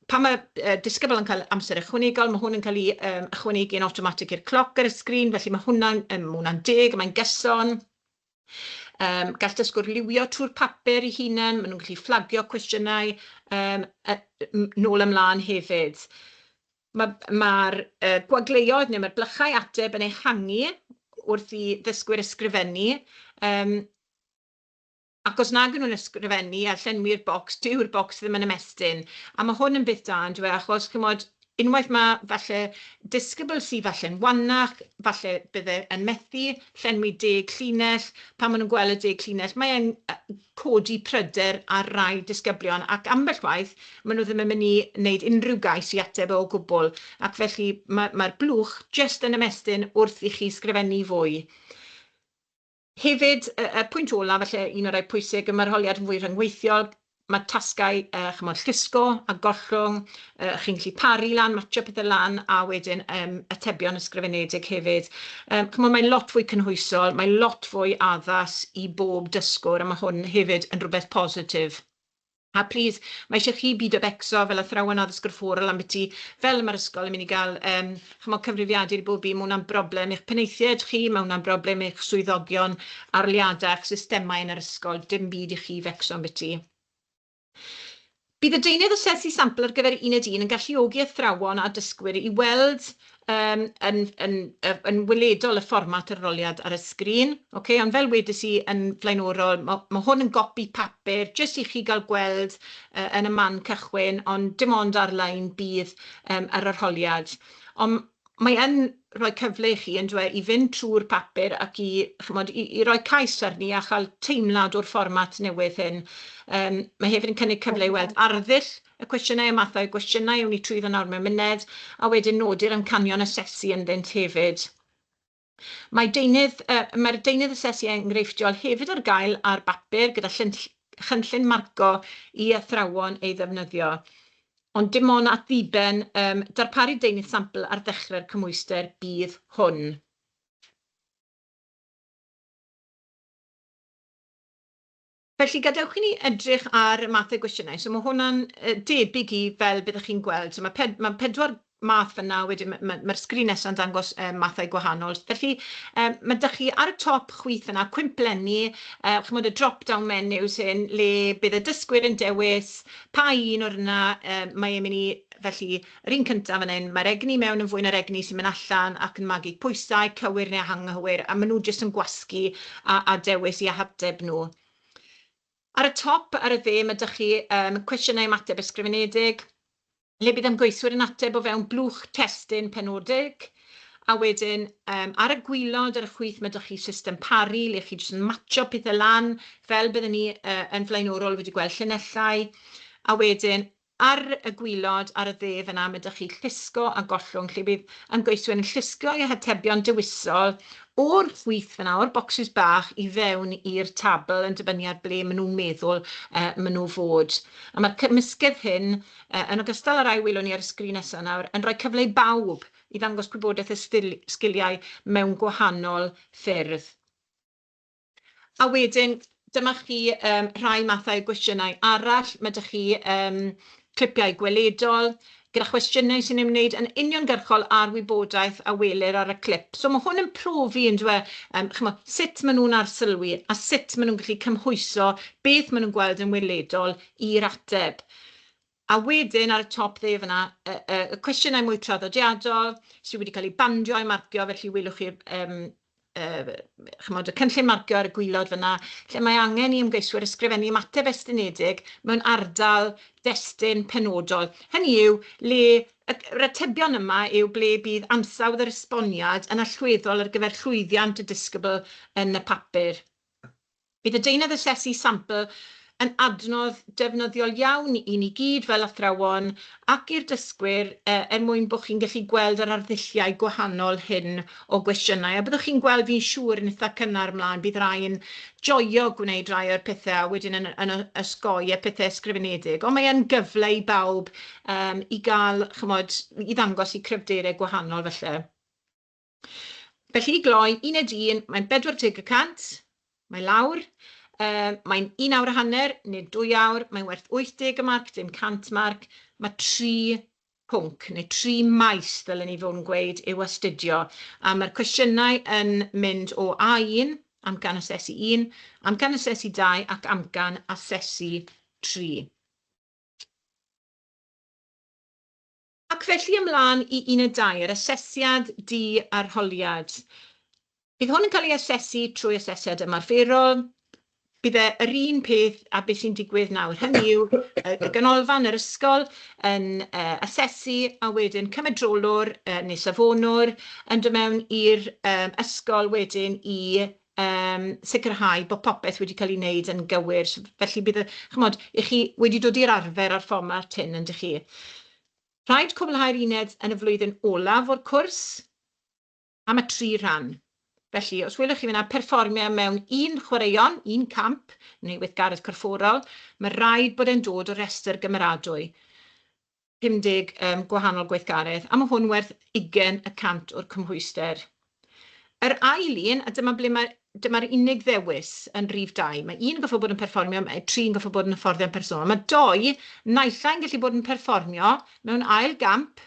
pan mae disgybl yn cael amser ychwanegol, mae hwn yn cael ei ychwanegu yn awtomatig i'r cloc ar y sgrin, felly mae hwnna'n deg, mae'n gyson. Gall dysgwr liwio trwy'r papur eu hunain, maen nhw'n gallu fflagio cwestiynau nôl ymlaen hefyd. Mae'r gwagleoedd neu mae'r blychau ateb yn ehangu wrth i ddysgwyr ysgrifennu, ac os nag 'yn nhw'n ysgrifennu a llenwi'r bocs, dyw'r bocs ddim yn ymestyn. A ma' hwn yn beth da yndyw e, achos chimod, unwaith ma' falle disgybl sydd falle'n wannach, falle bydde yn methu llenwi 10 llinell, pan maen nhw'n gweld y 10 llinell, mae e'n codi pryder ar rai disgyblion, ac ambell waith maen nhw ddim yn mynd i wneud unrhyw gais i ateb o gwbl, ac felly mae'r blwch jyst yn ymestyn wrth i chi sgrifennu fwy. Hefyd, y pwynt olaf, falle un o'r rhai pwysig, y mae'r arholiad yn fwy rhyngweithiol, mae tasgau chimod, llusgo a gollwng, chi'n gallu paru lan, matcho pethe lan, a wedyn atebion ysgrifenedig hefyd. Chimod, mae'n lot fwy cynhwysol, mae'n lot fwy addas i bob dysgwr, a mae hwn hefyd yn rhywbeth positif. A plis, mae eisiau chi bido becso fel athrawon addysg gorfforol ambiti fel mae'r ysgol yn mynd i gael chimod, cyfrifiadur i bob un, mae hwnna'n broblem i'ch penaethiaid chi, mae hwnna'n broblem i'ch swyddogion, arholiadau, a'ch systemau yn yr ysgol, dim byd i chi fecso ambiti. Bydd y deunydd asesu sampl ar gyfer uned 1 yn galluogi athrawon a dysgwyr i weld yn weledol y fformat yr arholiad ar y sgrin. Okay? Ond fel wedes i yn flaenorol, ma hwn yn gopi papur jyst i chi gael gweld yn y man cychwyn, ond dim ond ar-lein bydd yr arholiad. Ond mae yn rhoi cyfle i chi yndyw e, i fynd trwy'r papur ac i, chimod, i roi cais arni a chael teimlad o'r fformat newydd hyn. Mae hefyd yn cynnig cyfle i weld arddull y cwestiynau, y mathau o gwestiynau ewn ni trwyddo nawr mewn munud, a wedyn nodi'r amcanion asesu ynddynt hefyd. Mae'r deunydd asesu enghreifftiol hefyd ar gael ar bapur gyda chynllun marco i athrawon ei ddefnyddio. Ond dim ond at ddiben darparu deunydd sampl ar ddechrau'r cymhwyster bydd hwn. Felly gadewch i ni edrych ar y mathau gwestiynau. So mae hwnna'n debyg i fel byddwch chi'n gweld. So mae pedwar math fyna, wedyn mae'r sgrin nesaf yn dangos mathau gwahanol. Felly mae 'da chi ar y top chwith yna cwymplenni, chimod y drop-down menus hyn, le bydd y dysgwyr yn dewis pa un o'r yna mae e'n mynd i, felly yr un cyntaf fan hyn, mae'r egni mewn yn fwy na'r egni sy'n mynd allan ac yn magu pwysau, cywir neu anghywir, a maen nhw jyst yn gwasgu a dewis eu hateb nhw. Ar y top, ar y dde, mae 'da chi cwestiynau ymateb ysgrifenedig, le bydd ymgeiswyr yn ateb o fewn blwch testun penodig. A wedyn ar y gwaelod, ar y chwith, mae 'da chi system paru, le chi jyst yn matcho pethau lan, fel byddwn ni yn flaenorol wedi gweld llinellau. A wedyn ar y gwaelod, ar y dde fyna, mae 'da chi llusgo a gollwng, lle bydd ymgeiswyr yn llusgo eu hatebion dewisol o'r chwith fyna, o'r bocsys bach, i fewn i'r tabl yn dibynnu ar ble maen nhw'n meddwl maen nhw fod. A mae'r cymysgedd hyn, yn ogystal â'r rai welwn ni ar y sgrin nesaf nawr, yn rhoi cyfle i bawb i ddangos gwybodaeth a sgiliau mewn gwahanol ffyrdd. A wedyn, dyma chi rhai mathau o gwestiynau arall. Mae 'da chi clipiau gweledol, gyda chwestiynau sy'n ymwneud yn uniongyrchol â'r wybodaeth a welir ar y clip. So mae hwn yn profi yndyw e, chimod, sut maen nhw'n arsylwi a sut maen nhw'n gallu cymhwyso beth maen nhw'n gweld yn weledol i'r ateb. A wedyn ar y top dde fyna, y cwestiynau mwy traddodiadol sydd wedi cael eu bandio a'u marcio, felly welwch chi'r chimod, y cynllun marcio ar y gwaelod fyna, lle mae angen i ymgeiswyr ysgrifennu ymateb estynedig mewn ardal destun penodol. Hynny yw, le yr atebion yma yw ble bydd ansawdd yr esboniad yn allweddol ar gyfer llwyddiant y disgybl yn y papur. Bydd y deunydd asesu sampl yn adnodd defnyddiol iawn i ni gyd fel athrawon ac i'r dysgwyr er mwyn bod chi'n gallu gweld yr arddulliau gwahanol hyn o gwestiynau. A byddwch chi'n gweld fi'n siŵr yn eitha cynnar ymlaen, bydd rai yn joio gwneud rai o'r pethau a wedyn yn osgoi y pethau ysgrifenedig. Ond mae yn gyfle i bawb i gael, chimod, i ddangos eu cryfderau gwahanol felly. Felly i gloi, uned 1, mae'n 40%, mae lawr. Mae'n 1 awr a hanner neu 2 awr, mae'n werth 80 y marc, dim 100 marc. Mae 3 pwnc neu 3 maes ddylen ni fod yn gweud i'w astudio. A mae'r cwestiynau yn mynd o A1, amcan asesu 1, amcan asesu 2 ac amcan asesu 3. Ac felly ymlaen i uned 2, yr asesiad di-arholiad. Bydd hwn yn cael ei asesu trwy asesiad ymarferol. Bydd e yr un peth a beth sy'n digwydd nawr. Hynny yw, y ganolfan, yr ysgol yn asesu a wedyn cymedrolwr neu safonwr yn dod mewn i'r ysgol wedyn i sicrhau bod popeth wedi cael ei wneud yn gywir. So, felly bydd, chimod, i chi wedi dod i'r arfer â'r fformat hyn, yn dych chi. Rhaid cwblhau'r uned yn y flwyddyn olaf o'r cwrs am y tri rhan. Felly, os welwch chi fyna perfformio mewn un chwaraeon, un camp, neu weithgaredd corfforol, mae rhaid bod e'n dod o restr gymeradwy. 50 gwahanol gweithgaredd, a mae hwn werth 20% o'r cymhwyster. Yr ail un, a dyma ble mae, dyma'r unig ddewis yn rhif 2. Mae un yn gorfod bod yn perfformio, mae tri'n gorfod bod yn hyfforddiant personol. Mae doi, naill ai'n gallu bod yn perfformio mewn ail gamp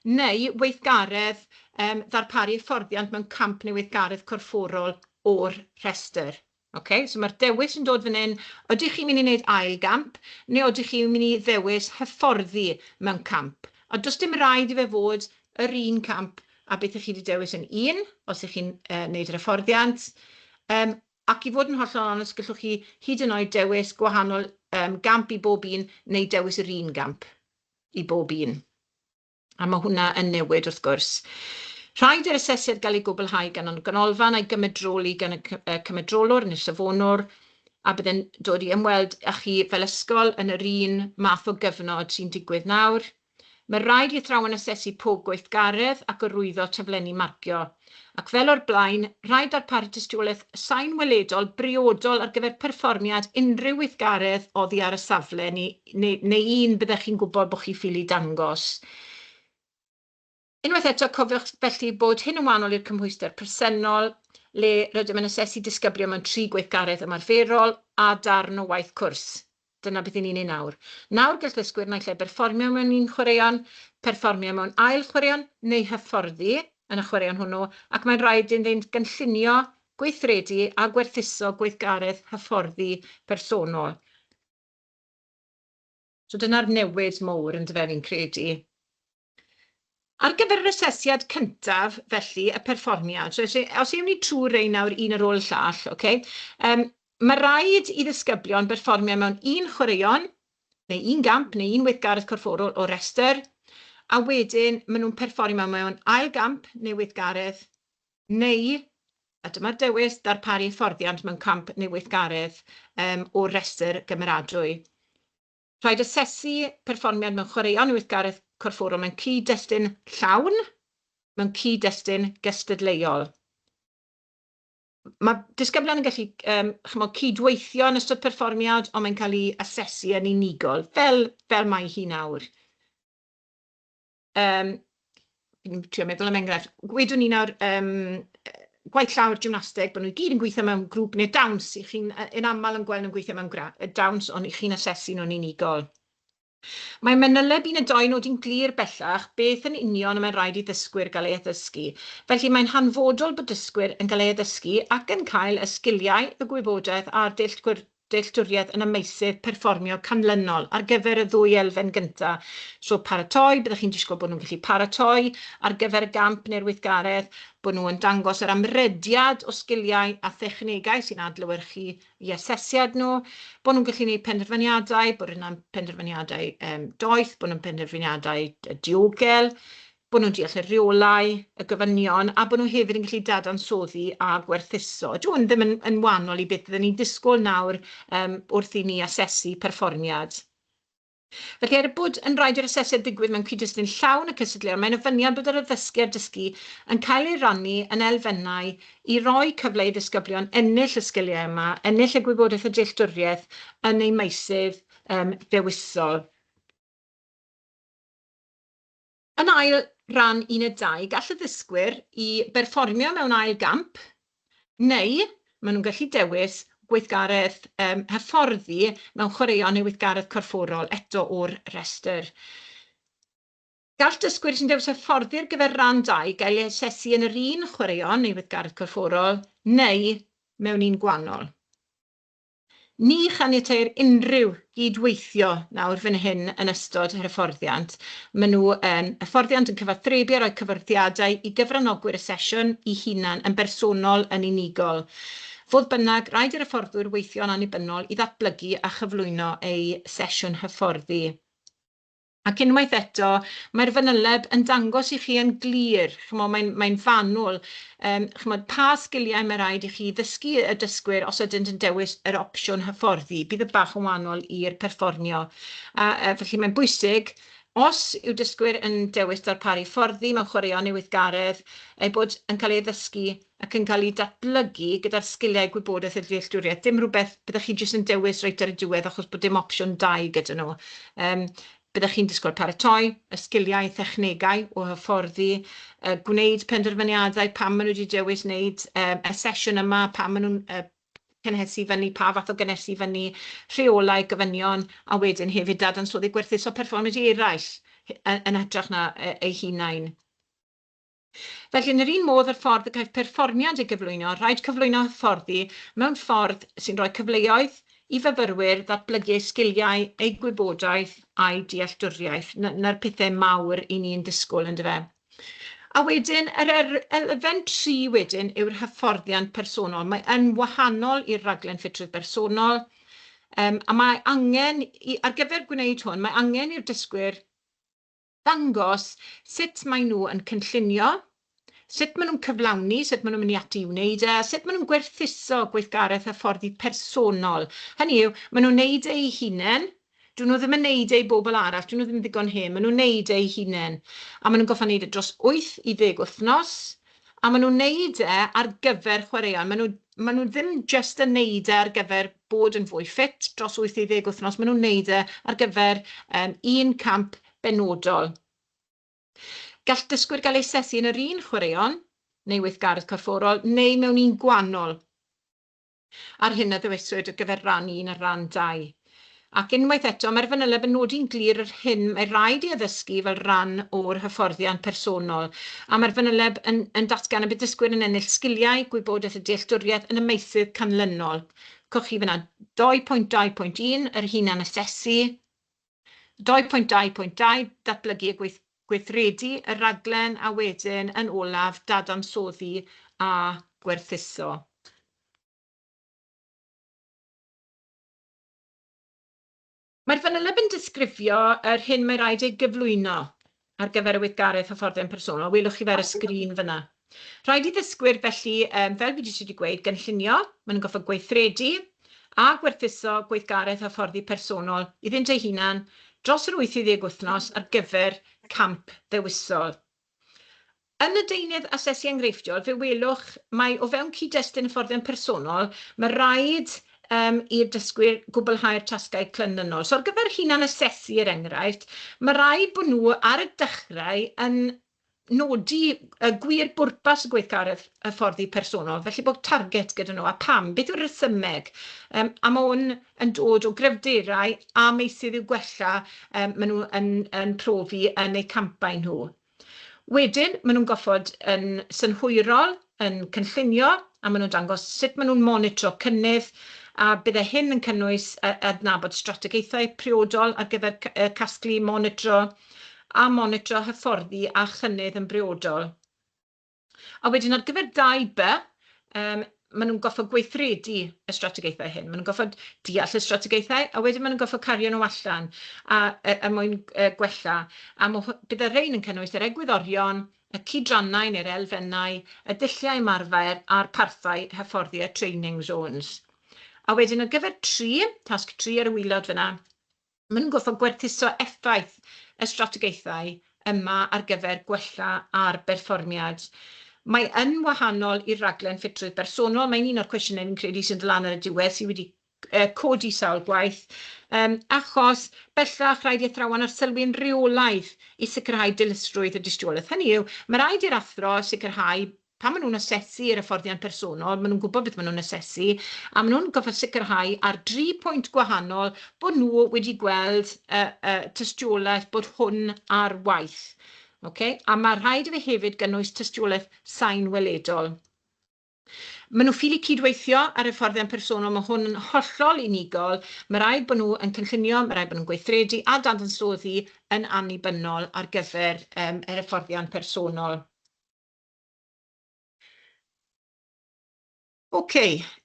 neu weithgaredd ddarparu hyfforddiant mewn camp neu weithgaredd corfforol o'r rhestr. Okay? So mae'r dewis yn dod fan hyn, ydych chi'n mynd i wneud ail gamp neu ydych chi'n mynd i ddewis hyfforddi mewn camp? A does dim rhaid i fe fod yr un camp a beth ych chi wedi dewis yn un, os ych chi'n wneud yr hyfforddiant. Ac i fod yn hollol onest, gallwch chi hyd yn oed dewis gwahanol gamp i bob un neu dewis yr un gamp i bob un. A mae hwnna yn newid wrth gwrs. Rhaid i'r asesiad gael ei gwblhau gan y ganolfan a'i gymedroli gan y cymedrolwr neu'r safonwr, a bydd e'n dod i ymweld â chi fel ysgol yn yr un math o gyfnod sy'n digwydd nawr. Mae rhaid i athrawon asesu pob gweithgaredd ac arwyddo taflenni marcio. Ac fel o'r blaen, rhaid darparu tystiolaeth sain weledol briodol ar gyfer perfformiad unrhyw weithgaredd oddi ar y safle neu un byddech chi'n gwybod bod chi ffili dangos. Unwaith eto, cofiwch felly bod hyn yn wahanol i'r cymhwyster presennol, le rydym yn asesu disgyblion mewn tri gweithgaredd ymarferol a darn o waith cwrs. Dyna beth 'y ni'n ei nawr. Nawr gall ddysgwyr naill ai berfformio mewn un chwaraeon, perfformio mewn ail chwaraeon neu hyfforddi yn y chwaraeon hwnnw, ac mae'n rhaid iddynt gynllunio, gweithredu a gwerthuso gweithgaredd hyfforddi personol. So dyna'r newid mowr yndyfe fi'n credu. Ar gyfer yr asesiad cyntaf, felly, y perfformiad, so os ewn ni trwy rei nawr un ar ôl y llall, okay? Mae rhaid i ddisgyblion berfformio mewn un chwaraeon, neu un gamp, neu un weithgaredd corfforol o restr, a wedyn maen nhw'n perfformio mewn ail gamp neu weithgaredd, neu, a dyma'r dewis, darparu hyfforddiant mewn camp neu weithgaredd o'r restr gymeradwy. Rhaid asesu perfformiad mewn chwaraeon neu weithgaredd corfforol mewn cyd-destun llawn, mewn cyd-destun gystadleuol. Mae disgyblion yn gallu chimod, cydweithio yn ystod perfformiad, ond mae'n cael ei asesu yn unigol, fel mae hi nawr. Fi'n trio meddwl am enghraifft. Gwedwn ni nawr gwaith llawr gymnasteg, bod nhw i gyd yn gweithio mewn grŵp neu dawns. I chi'n yn aml yn gweld nhw'n gweithio mewn dawns, ond i chi'n asesu nhw'n unigol. Mae manyleb un a dau nodi'n glir bellach beth yn union y mae'n rhaid i ddysgwyr gael ei addysgu. Felly mae'n hanfodol bod dysgwyr yn cael ei addysgu ac yn cael y sgiliau, y gwybodaeth a'r dealltwriaeth yn y meysydd perfformio canlynol ar gyfer y ddwy elfen gyntaf. So paratoi, byddwch chi'n disgwyl bod nhw'n gallu paratoi ar gyfer y gamp neu'r weithgaredd, bod nhw yn dangos yr amrediad o sgiliau a thechnegau sy'n adlewyrchu i asesiad nhw, bod nhw'n gallu gwneud penderfyniadau, bod yna'n penderfyniadau doeth, bod nhw'n penderfyniadau diogel, bod nhw'n deall y rheolau, y gofynion, a bod nhw hefyd yn gallu dadansoddi a gwerthuso. Dyw hwn ddim yn wahanol i beth byddwn ni'n disgwyl nawr wrth i ni asesu perfformiad. Felly, er bod yn rhaid i'r asesiad ddigwydd mewn cyd-destun llawn y cystadleuon, mae'n ofyniad bod yr addysgu a'r dysgu yn cael ei rannu yn elfennau i roi cyfle i ddisgyblion ennill y sgiliau yma, ennill y gwybodaeth a dealltwriaeth yn eu meysydd dewisol. Yn ail ran uned 2, gall y ddysgwyr i berfformio mewn ail gamp, neu maen nhw'n gallu dewis gweithgaredd hyfforddi mewn chwaraeon neu weithgaredd corfforol, eto o'r rhestr. Gall dysgwyr sy'n dewis hyfforddi ar gyfer rhan 2 gael eu asesu yn yr un chwaraeon neu weithgaredd corfforol, neu mewn un gwahanol. Ni chaniateir unrhyw gydweithio nawr fan hyn yn ystod yr hyfforddiant. Maen nhw yn hyfforddiant yn cyfathrebu a rhoi cyfarwyddiadau i gyfranogwyr y sesiwn eu hunain yn bersonol yn unigol. Fodd bynnag, rhaid i'r hyfforddwyr weithio'n annibynnol i ddatblygu a chyflwyno eu sesiwn hyfforddi. Ac unwaith eto, mae'r fanyleb yn dangos i chi yn glir, chimod, mae'n fanwl, chimod, pa sgiliau mae rhaid i chi ddysgu y dysgwyr os ydynt yn dewis yr opsiwn hyfforddi. Bydd y bach yn wahanol i'r perfformio. A felly mae'n bwysig, os yw dysgwyr yn dewis darparu hyfforddi mewn chwaraeon neu weithgaredd, eu bod yn cael ei ddysgu ac yn cael ei datblygu gyda'r sgiliau gwybodaeth a dealltwriaeth. Dim rhywbeth byddwch chi jyst yn dewis reit ar y diwedd achos bod dim opsiwn 2 gyda nhw. Byddwch chi'n disgwyl paratoi y sgiliau, technegau o hyfforddi, gwneud penderfyniadau pam maen nhw wedi dewis wneud y sesiwn yma, pam maen nhw'n cynhesu fyny, pa fath o gynhesu fyny, rheolau, gofynion, a wedyn hefyd dadansoddi gwerthuso perfformiad eraill yn hytrach na eu hunain. Felly, yn yr un modd â'r ffordd y caiff perfformiad ei gyflwyno, rhaid cyflwyno hyfforddi mewn ffordd sy'n rhoi cyfleoedd i fyfyrwyr ddatblygu eu sgiliau, eu gwybodaeth a'u dealltwriaeth. 'Na'r pethau mawr i ni'n disgwyl, yndyfe? A wedyn, yr elfen 3 wedyn yw'r hyfforddiant personol. Mae yn wahanol i'r rhaglen ffitrwydd bersonol, a mae angen, ar gyfer gwneud hwn, mae angen i'r dysgwyr ddangos sut maen nhw yn cynllunio, sut maen nhw'n cyflawni, sut maen nhw'n mynd i ati i wneud e, sut maen nhw'n gwerthuso gweithgaredd hyfforddi personol. Hynny yw, maen nhw'n wneud e eu hunain, dyn nhw ddim yn wneud e i bobl arall, dyn nhw ddim yn ddigon hen, maen nhw'n wneud e eu hunain. A maen nhw'n gorfod wneud e dros 8 i 10 wythnos, a maen nhw'n wneud e ar gyfer chwaraeon. Maen nhw ddim jyst yn wneud e ar gyfer bod yn fwy ffit dros 8 i 10 wythnos, maen nhw'n wneud e ar gyfer un camp benodol. Gall dysgwyr gael eu asesu yn yr un chwaraeon neu weithgaredd corfforol neu mewn un gwahanol ar hyn a ddewiswyd ar gyfer rhan 1 a rhan 2. Ac unwaith eto, mae'r fanyleb yn nodi'n glir yr hyn mae rhaid i addysgu fel rhan o'r hyfforddiant personol. A mae'r fanyleb yn datgan y bydd dysgwyr yn ennill sgiliau, gwybodaeth a dealltwriaeth yn y meysydd canlynol. Cewch chi fyna 2.2.1, yr hunan asesu, 2.2.2, datblygu a gweithredu y raglen, a wedyn yn olaf dadansoddi a gwerthuso. Mae'r fanyleb yn disgrifio yr hyn mae rhaid ei gyflwyno ar gyfer y weithgaredd hyfforddiant personol. Welwch chi fe ar y sgrin fyna. Rhaid i ddysgwyr felly, fel fi jyst wedi gweud, gynllunio, maen nhw'n gorfod gweithredu a gwerthuso gweithgaredd hyfforddi personol iddynt eu hunain dros yr 8 i 10 wythnos ar gyfer camp ddewisol. Yn y deunydd asesu enghreifftiol, fe welwch mae o fewn cyd-destun hyfforddiant personol, mae rhaid i'r dysgwyr gwblhau'r tasgau canlynol. So ar gyfer hunan asesu, er enghraifft, mae rhaid bod nhw ar y dechrau yn nodi y gwir bwrpas y gweithgaredd hyfforddi personol, felly bod target gyda nhw, a pam, beth yw'r rhesymeg? A mae hwn yn dod o gryfderau a meysydd i'w gwella maen nhw yn profi yn eu campau nhw. Wedyn, maen nhw'n gorfod yn synhwyrol, yn cynllunio, a maen nhw'n dangos sut maen nhw'n monitro cynnydd, a bydde hyn yn cynnwys adnabod strategaethau priodol ar gyfer casglu, monitro, a monitro hyfforddi a chynnydd yn briodol. A wedyn ar gyfer 2B, maen nhw'n gorfod gweithredu y strategaethau hyn. Maen nhw'n gorfod deall y strategaethau, a wedyn maen nhw'n gorfod cario nhw allan a mwyn gwella. A bydd y rhain yn cynnwys yr egwyddorion, y cydrannau neu'r elfennau, y dulliau ymarfer a'r parthau hyfforddi a training zones. A wedyn ar gyfer 3, tasg 3 ar y waelod fyna, maen nhw'n gorfod gwerthuso effaith y strategaethau yma ar gyfer gwella ar berfformiad. Mae yn wahanol i'r raglen ffitrwydd bersonol. Mae'n un o'r cwestiynau fi'n credu sy'n dod lan ar y diwedd sydd wedi codi sawl gwaith, achos bellach rhaid i athrawon arsylwi'n rheolaidd i sicrhau dilysrwydd y dystiolaeth. Hynny yw, mae rhaid i'r athro sicrhau pan maen nhw'n asesu yr hyfforddiant personol, maen nhw'n gwybod beth maen nhw'n asesu, a maen nhw'n gorfod sicrhau ar dri pwynt gwahanol bod nhw wedi gweld tystiolaeth bod hwn ar waith. Okay? A mae rhaid i fe hefyd gynnwys tystiolaeth sain weledol. Maen nhw ffili cydweithio ar hyfforddiant personol, mae hwn yn hollol unigol, mae rhaid bod nhw yn cynllunio, mae rhaid bod nhw'n gweithredu a dadansoddi yn annibynnol ar gyfer yr hyfforddiant personol. OK,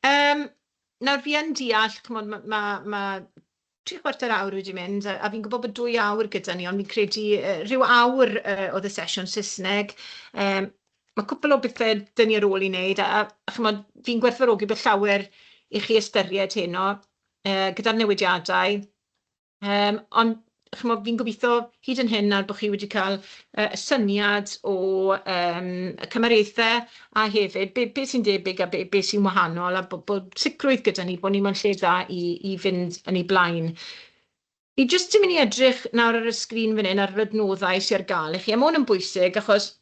nawr fi yn deall, chimod, ma 3/4 awr wedi mynd, a fi'n gwybod bod 2 awr gyda ni, ond fi'n credu rhyw awr oedd y sesiwn Saesneg. Mae cwpl o bethau 'da ni ar ôl i wneud, a chimod, fi'n gwerthfawrogi bod llawer i chi ystyried heno gyda'r newidiadau. Ond chimod, fi'n gobeithio hyd yn hyn nawr bod chi wedi cael syniad o y cymariaethau a hefyd be sy'n debyg a be sy'n wahanol, a bod sicrwydd gyda ni bod ni mewn lle da i fynd yn ei blaen. Fi jyst yn mynd i edrych nawr ar y sgrin fan hyn ar yr adnoddau sydd ar gael i chi, a ma' hwn yn bwysig achos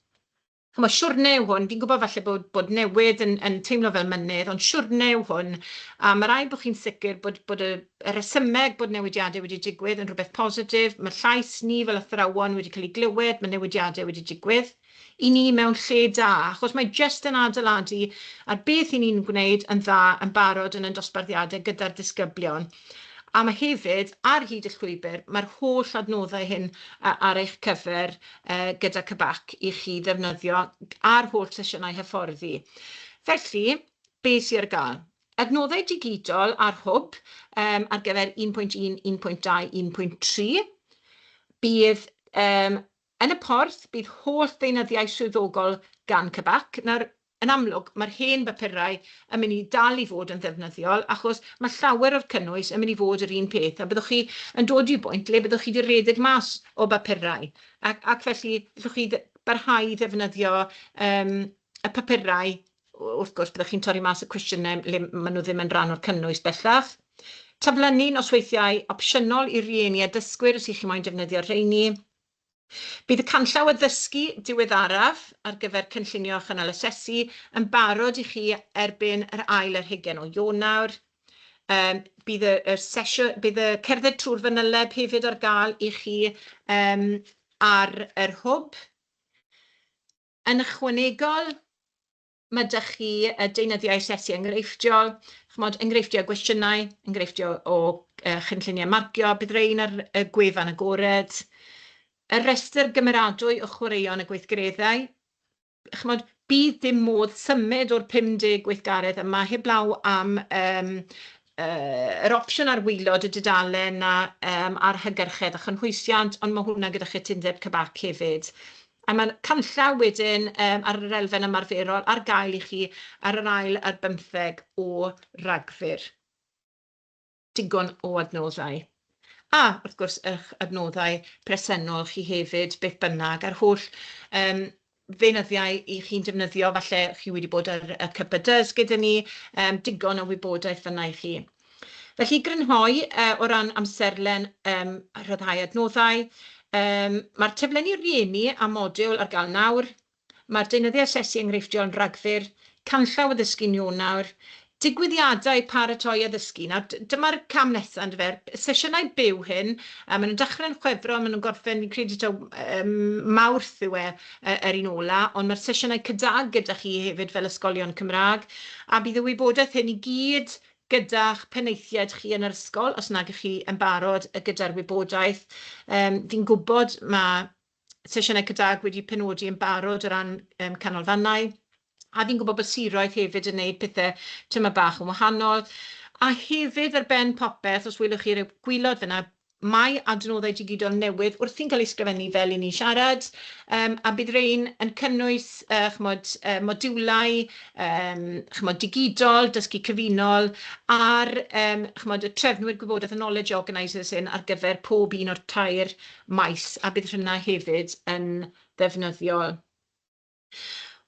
chimod, siwrne yw hwn, fi'n gwybod falle bod newid yn teimlo fel mynydd, ond siwrne yw hwn, a ma' raid bod chi'n sicr bod y rhesymeg bod newidiadau wedi digwydd yn rhywbeth positif, mae llais ni fel athrawon wedi cael ei glywed, mae newidiadau wedi digwydd, i ni mewn lle da, achos mae jyst yn adeiladu ar beth i ni'n gwneud yn dda yn barod yn ein dosbarthiadau gyda'r disgyblion. A mae hefyd, ar hyd y llwybr, mae'r holl adnoddau hyn ar eich cyfer gyda CBAC i chi ddefnyddio ar holl sesiynau hyfforddi. Felly, be sydd ar gael? Adnoddau digidol ar Hwb ar gyfer 1.1, 1.2, 1.3. Bydd yn y porth, bydd holl ddeunyddiau swyddogol gan CBAC. Nawr, yn amlwg, mae'r hen bapurau yn mynd i dal i fod yn ddefnyddiol, achos mae llawer o'r cynnwys yn mynd i fod yr un peth, a byddwch chi yn dod i bwynt le byddwch chi wedi rhedeg mas o bapurau, ac felly gallwch chi barhau i ddefnyddio y papurau. Wrth gwrs, byddwch chi'n torri mas y cwestiynau le maen nhw ddim yn rhan o'r cynnwys bellach. Taflenni nosweithiau opsiynol i rieni a dysgwyr os ych chi moyn defnyddio'r rheini. Bydd y canllaw addysgu diweddaraf ar gyfer cynllunio a chynnal asesu yn barod i chi erbyn yr 21 o Ionawr. Bydd y sesiwn, bydd y cerdded trwy'r fanyleb hefyd ar gael i chi ar yr Hwb. Yn ychwanegol, mae 'da chi y deunyddiau asesu enghreifftiol, chimod, enghreifftiau o gwestiynau, enghreifftiau o chynlluniau marcio, bydd rhain ar y gwefan agored. Y rhestr gymeradwy o chwaraeon a gweithgareddau, chimod, bydd dim modd symud o'r 50 gweithgaredd yma heblaw am yr opsiwn ar waelod y dudalen 'na ar hygyrchedd a chynhwysiant, ond mae hwnna gyda chytundeb CBAC hefyd. A mae'r canllaw wedyn ar yr elfen ymarferol ar gael i chi ar yr 21 o Ragfyr. Digon o adnoddau. A wrth gwrs, eich adnoddau presennol chi hefyd, beth bynnag, a'r holl ddeunyddiau i chi'n defnyddio, falle chi wedi bod ar y CPDs gyda ni, digon o wybodaeth fan'na i chi. Felly, i grynhoi o ran amserlen rhyddhau adnoddau, mae'r taflenni rieni a modiwl ar gael nawr, mae'r deunyddiau asesu enghreifftiol yn Rhagfyr, canllaw addysgu'n Ionawr, digwyddiadau paratoi addysgu. Nawr, dyma'r cam nesaf, yndyfe, y sesiynau byw hyn, a maen nhw'n dechrau'n Chwefror, maen nhw'n gorffen, fi'n credu taw Mawrth yw e yr un ola, ond mae'r sesiynau CYDAG gyda chi hefyd fel ysgolion Cymraeg, a bydd y wybodaeth hyn i gyd gyda'ch penaethiaid chi yn yr ysgol, os nag ych chi yn barod gyda'r wybodaeth. Fi'n gwybod mae sesiynau CYDAG wedi penodi yn barod o ran canolfannau, a fi'n gwybod bod siroedd hefyd yn gwneud pethau tyma bach yn wahanol. A hefyd ar ben popeth, os welwch chi'r gwaelod fan'na, mae adnoddau digidol newydd wrthi'n cael eu sgrifennu fel i ni siarad, a bydd rhain yn cynnwys chimod, modiwlau chimod, digidol, dysgu cyfunol, a'r chimod, y trefnwyr gwybodaeth, y knowledge organisers hyn ar gyfer pob un o'r 3 maes, a bydd hynna hefyd yn ddefnyddiol.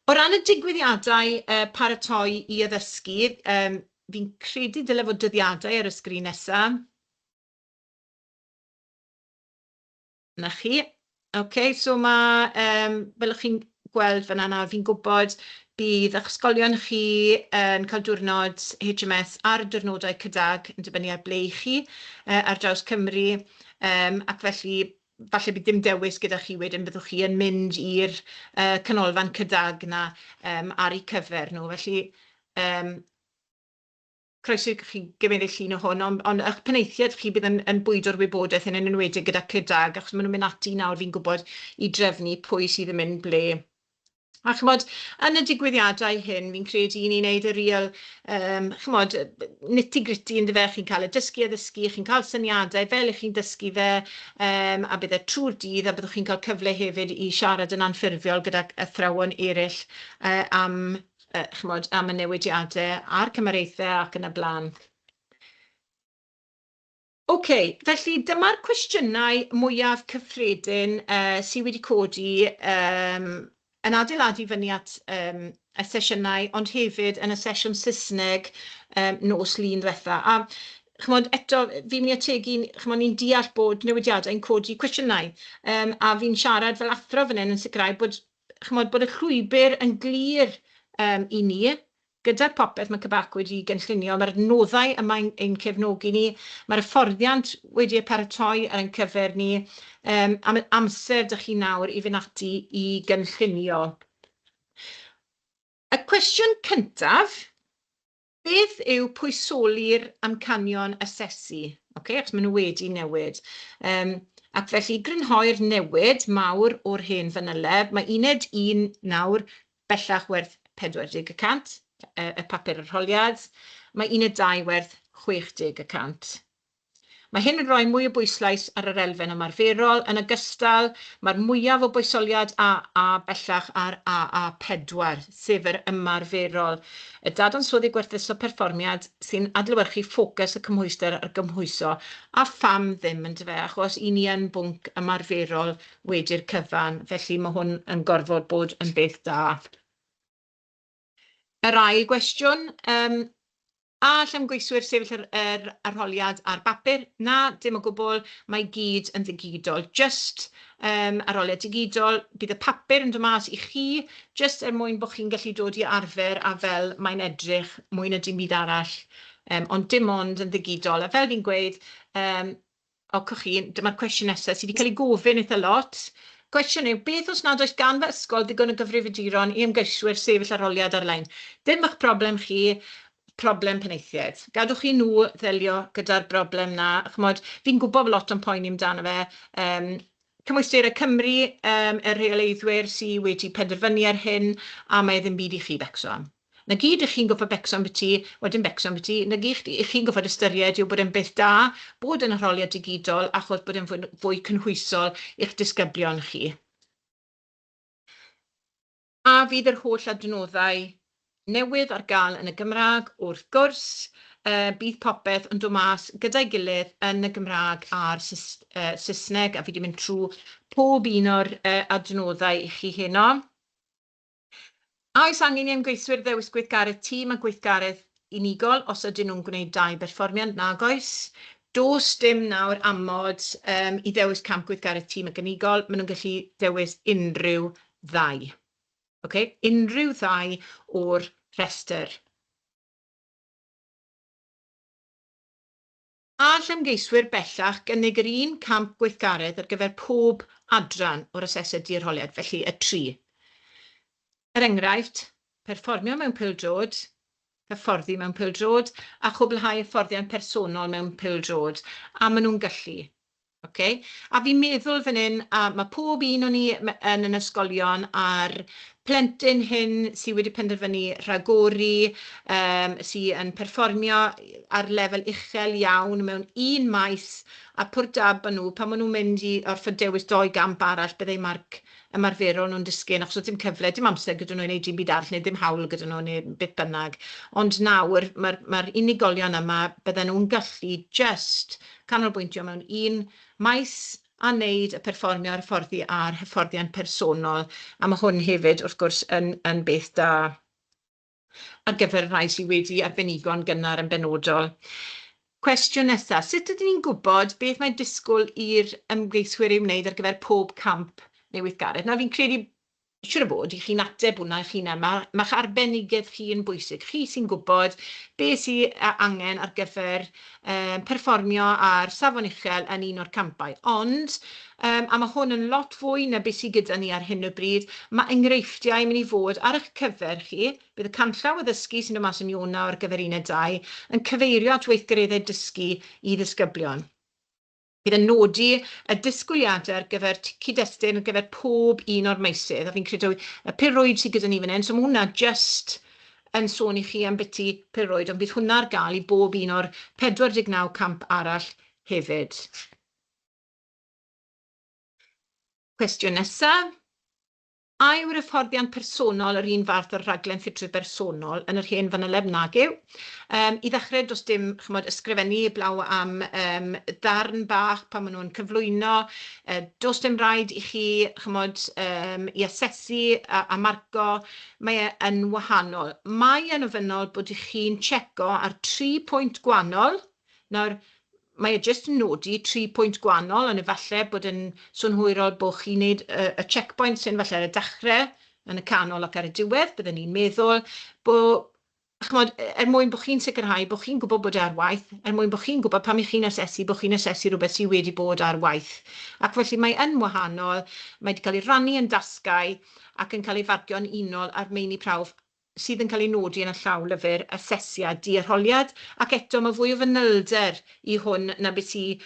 O ran y digwyddiadau paratoi i addysgu, fi'n credu dyle fod dyddiadau ar y sgrin nesaf. 'Na chi. OK, so ma', fel o'ch chi'n gweld fan'na nawr, fi'n gwybod bydd eich ysgolion chi yn cael diwrnod HMS ar y diwrnodau CYDAG yn dibynnu ar ble i chi ar draws Cymru, ac felly falle bydd dim dewis gyda chi wedyn, byddwch chi yn mynd i'r canolfan CYDAG 'na ar eu cyfer nhw. Felly Croeso i chi gymryd eich llun o hwn, ond eich penaethiaid chi bydd yn bwydo'r wybodaeth yn enwedig gyda CYDAG, achos maen nhw'n mynd ati nawr, fi'n gwybod, i drefnu pwy sydd yn mynd ble. A chimod, yn y digwyddiadau hyn, fi'n credu i ni'n neud y real, chimod, nitty gritty yndyfe, chi'n cael y dysgu addysgu, chi'n cael syniadau fel 'y chi'n dysgu fe, a bydd e trwy'r dydd, a byddwch chi'n cael cyfle hefyd i siarad yn anffurfiol gydag athrawon eraill am, chimod, am y newidiadau a'r cymariaethau ac yn y blaen. OK, felly dyma'r cwestiynau mwyaf cyffredin sydd wedi codi yn adeiladu fyny at y sesiynau, ond hefyd yn y sesiwn Saesneg nos Lun ddiwetha. A chimod, eto, fi'n mynd i ategu, chimod, ni'n deall bod newidiadau'n codi cwestiynau, a fi'n siarad fel athro fan hyn yn sicrhau bod, chimod, bod y llwybr yn glir i ni, gyda'r popeth mae CBAC wedi gynllunio, mae'r adnoddau yma'n ein cefnogi ni, mae'r hyfforddiant wedi eu paratoi ar ein cyfer ni, a mae amser 'da chi nawr i fynd ati i gynllunio. Y cwestiwn cyntaf, beth yw pwysoli'r amcanion asesu? Okay, achos maen nhw wedi newid. Ac felly, i grynhoi'r newid mawr o'r hen fanyleb, mae uned 1 nawr bellach werth 40%, y papur arholiad, mae uned 2 werth 60%. Mae hyn yn rhoi mwy o bwyslais ar yr elfen ymarferol. Yn ogystal, mae'r mwyaf o bwysoliad AA bellach ar AA4, sef yr ymarferol, y dadansoddi gwerthuso perfformiad sy'n adlewyrchu ffocws y cymhwyster ar gymhwyso, a pham ddim yndyfe, achos i ni yn bwnc ymarferol wedi'r cyfan, felly mae hwn yn gorfod bod yn beth da. Yr ail gwestiwn, a all ymgeiswyr sefyll yr arholiad ar bapur? Na, dim o gwbl, mae i gyd yn ddigidol. Jyst arholiad digidol, bydd y papur yn dod mas i chi, jyst er mwyn bod chi'n gallu dod i arfer â fel mae'n edrych mwy na dim byd arall, ond dim ond yn ddigidol. A fel fi'n gweud, o, co chi, dyma'r cwestiwn nesaf sydd wedi cael ei gofyn eitha lot. Cwestiwn yw, beth os nad oes gan fy ysgol ddigon o gyfrifiaduron i ymgeiswyr sefyll arholiad ar-lein? Dim eich problem chi, problem penaethiaid. Gadwch i nhw ddelio gyda'r broblem 'na. Chimod, fi'n gwybod bod lot yn poeni amdano fe. Cymwysterau Cymru, y rheoleiddwyr sydd wedi penderfynu ar hyn, a mae e ddim byd i chi becso am. 'Na gyd 'ych chi'n gorfod becso ambyti, wel dim becso ambyti, 'na gyd 'ych chi'n gorfod ystyried yw bod e'n beth da bod yn arholiad digidol achos bod e'n fwy, fwy cynhwysol i'ch disgyblion chi. A fydd yr holl adnoddau newydd ar gael yn y Gymraeg? Wrth gwrs, bydd popeth yn dod mas gyda'i gilydd yn y Gymraeg a'r Saesneg, a fi 'di mynd trwy pob un o'r adnoddau i chi heno. A oes angen i ymgeiswyr ddewis gweithgaredd tîm a gweithgaredd unigol os ydyn nhw'n gwneud dau berfformiad? Nag oes. Does dim nawr amod i ddewis camp gweithgaredd tîm ac unigol, maen nhw'n gallu dewis unrhyw ddau. Okay? Unrhyw ddau o'r rhestr. All ymgeiswyr bellach gynnig yr un camp gweithgaredd ar gyfer pob adran o'r asesiad di-arholiad, felly y tri. Er enghraifft, perfformio mewn pêl-droed, hyfforddi mewn pêl-droed a chwblhau hyfforddiant personol mewn pêl-droed, a maen nhw'n gallu. Okay? A fi'n meddwl fan hyn, a mae pob un o'n ni yn yn ysgolion a'r plentyn hyn sydd wedi penderfynu rhagori, sydd yn perfformio ar lefel uchel iawn mewn un maes, a pwr dab â nhw, pan maen nhw'n mynd i orfod dewis dou gamp arall, byddai marc ymarferol nhw'n disgyn, achos oedd dim cyfle, dim amser gyda nhw i wneud dim byd arall, neu ddim hawl gyda nhw, neu beth bynnag. Ond nawr, mae'r unigolion yma, bydden nhw'n gallu jyst canolbwyntio mewn un maes a wneud y perfformio a'r hyfforddi a'r hyfforddiant personol. A mae hwn hefyd, wrth gwrs, yn beth da ar gyfer y rhai sydd wedi arbenigo'n gynnar yn benodol. Cwestiwn nesaf, sut ydyn ni'n gwybod beth mae disgwyl i'r ymgeiswyr ei wneud ar gyfer pob camp neu weithgaredd? Nawr fi'n credu Siŵr o fod, 'y chi'n ateb hwnna eich hunan. Ma'ch arbenigedd chi yn bwysig. Chi sy'n gwybod beth sydd angen ar gyfer perfformio ar safon uchel yn un o'r campau. Ond, a ma' hwn yn lot fwy na beth sydd gyda ni ar hyn o bryd, ma' enghreifftiau yn mynd i fod ar eich cyfer chi. Bydd y canllaw addysgu sy'n dod mas yn Ionawr ar gyfer uned 2 yn cyfeirio at weithgareddau dysgu i ddisgyblion. Bydd yn nodi y disgwyliadau ar gyfer cyd-destun ar gyfer pob un o'r meysydd. A fi'n credu y pêl-rwyd sydd gyda ni fan hyn, so mae hwnna jyst yn sôn i chi am biti pêl-rwyd, ond bydd hwnna ar gael i bob un o'r 49 camp arall hefyd. Cwestiwn nesaf. A yw'r hyfforddiant personol yr un fath â'r rhaglen ffitrwydd bersonol yn yr hen fanyleb? Nag yw. I ddechrau, does dim, chimod, ysgrifennu heblaw am ddarn bach pan maen nhw'n cyflwyno. Does dim rhaid i chi, chimod, i asesu a marco. Mae e yn wahanol. Mae e'n ofynnol bod chi'n tseco ar 3 pwynt gwahanol. Nawr, mae e jyst yn nodi 3 pwynt gwahanol, ond efallai bod yn synhwyrol bod chi'n neud y checkpoints hyn falle ar y dechrau, yn y canol ac ar y diwedd. Byddwn ni'n meddwl bod, chimod, er mwyn bod chi'n sicrhau bod chi'n gwybod bod e ar waith, er mwyn bod chi'n gwybod pam 'y chi'n asesu, bod chi'n asesu rhywbeth sydd wedi bod ar waith. Ac felly mae yn wahanol, mae wedi cael ei rannu yn dasgau ac yn cael ei farcio'n unol â'r meini prawf sydd yn cael ei nodi yn y llawlyfr asesiad di-arholiad, ac eto mae fwy o fanylder i hwn na beth sydd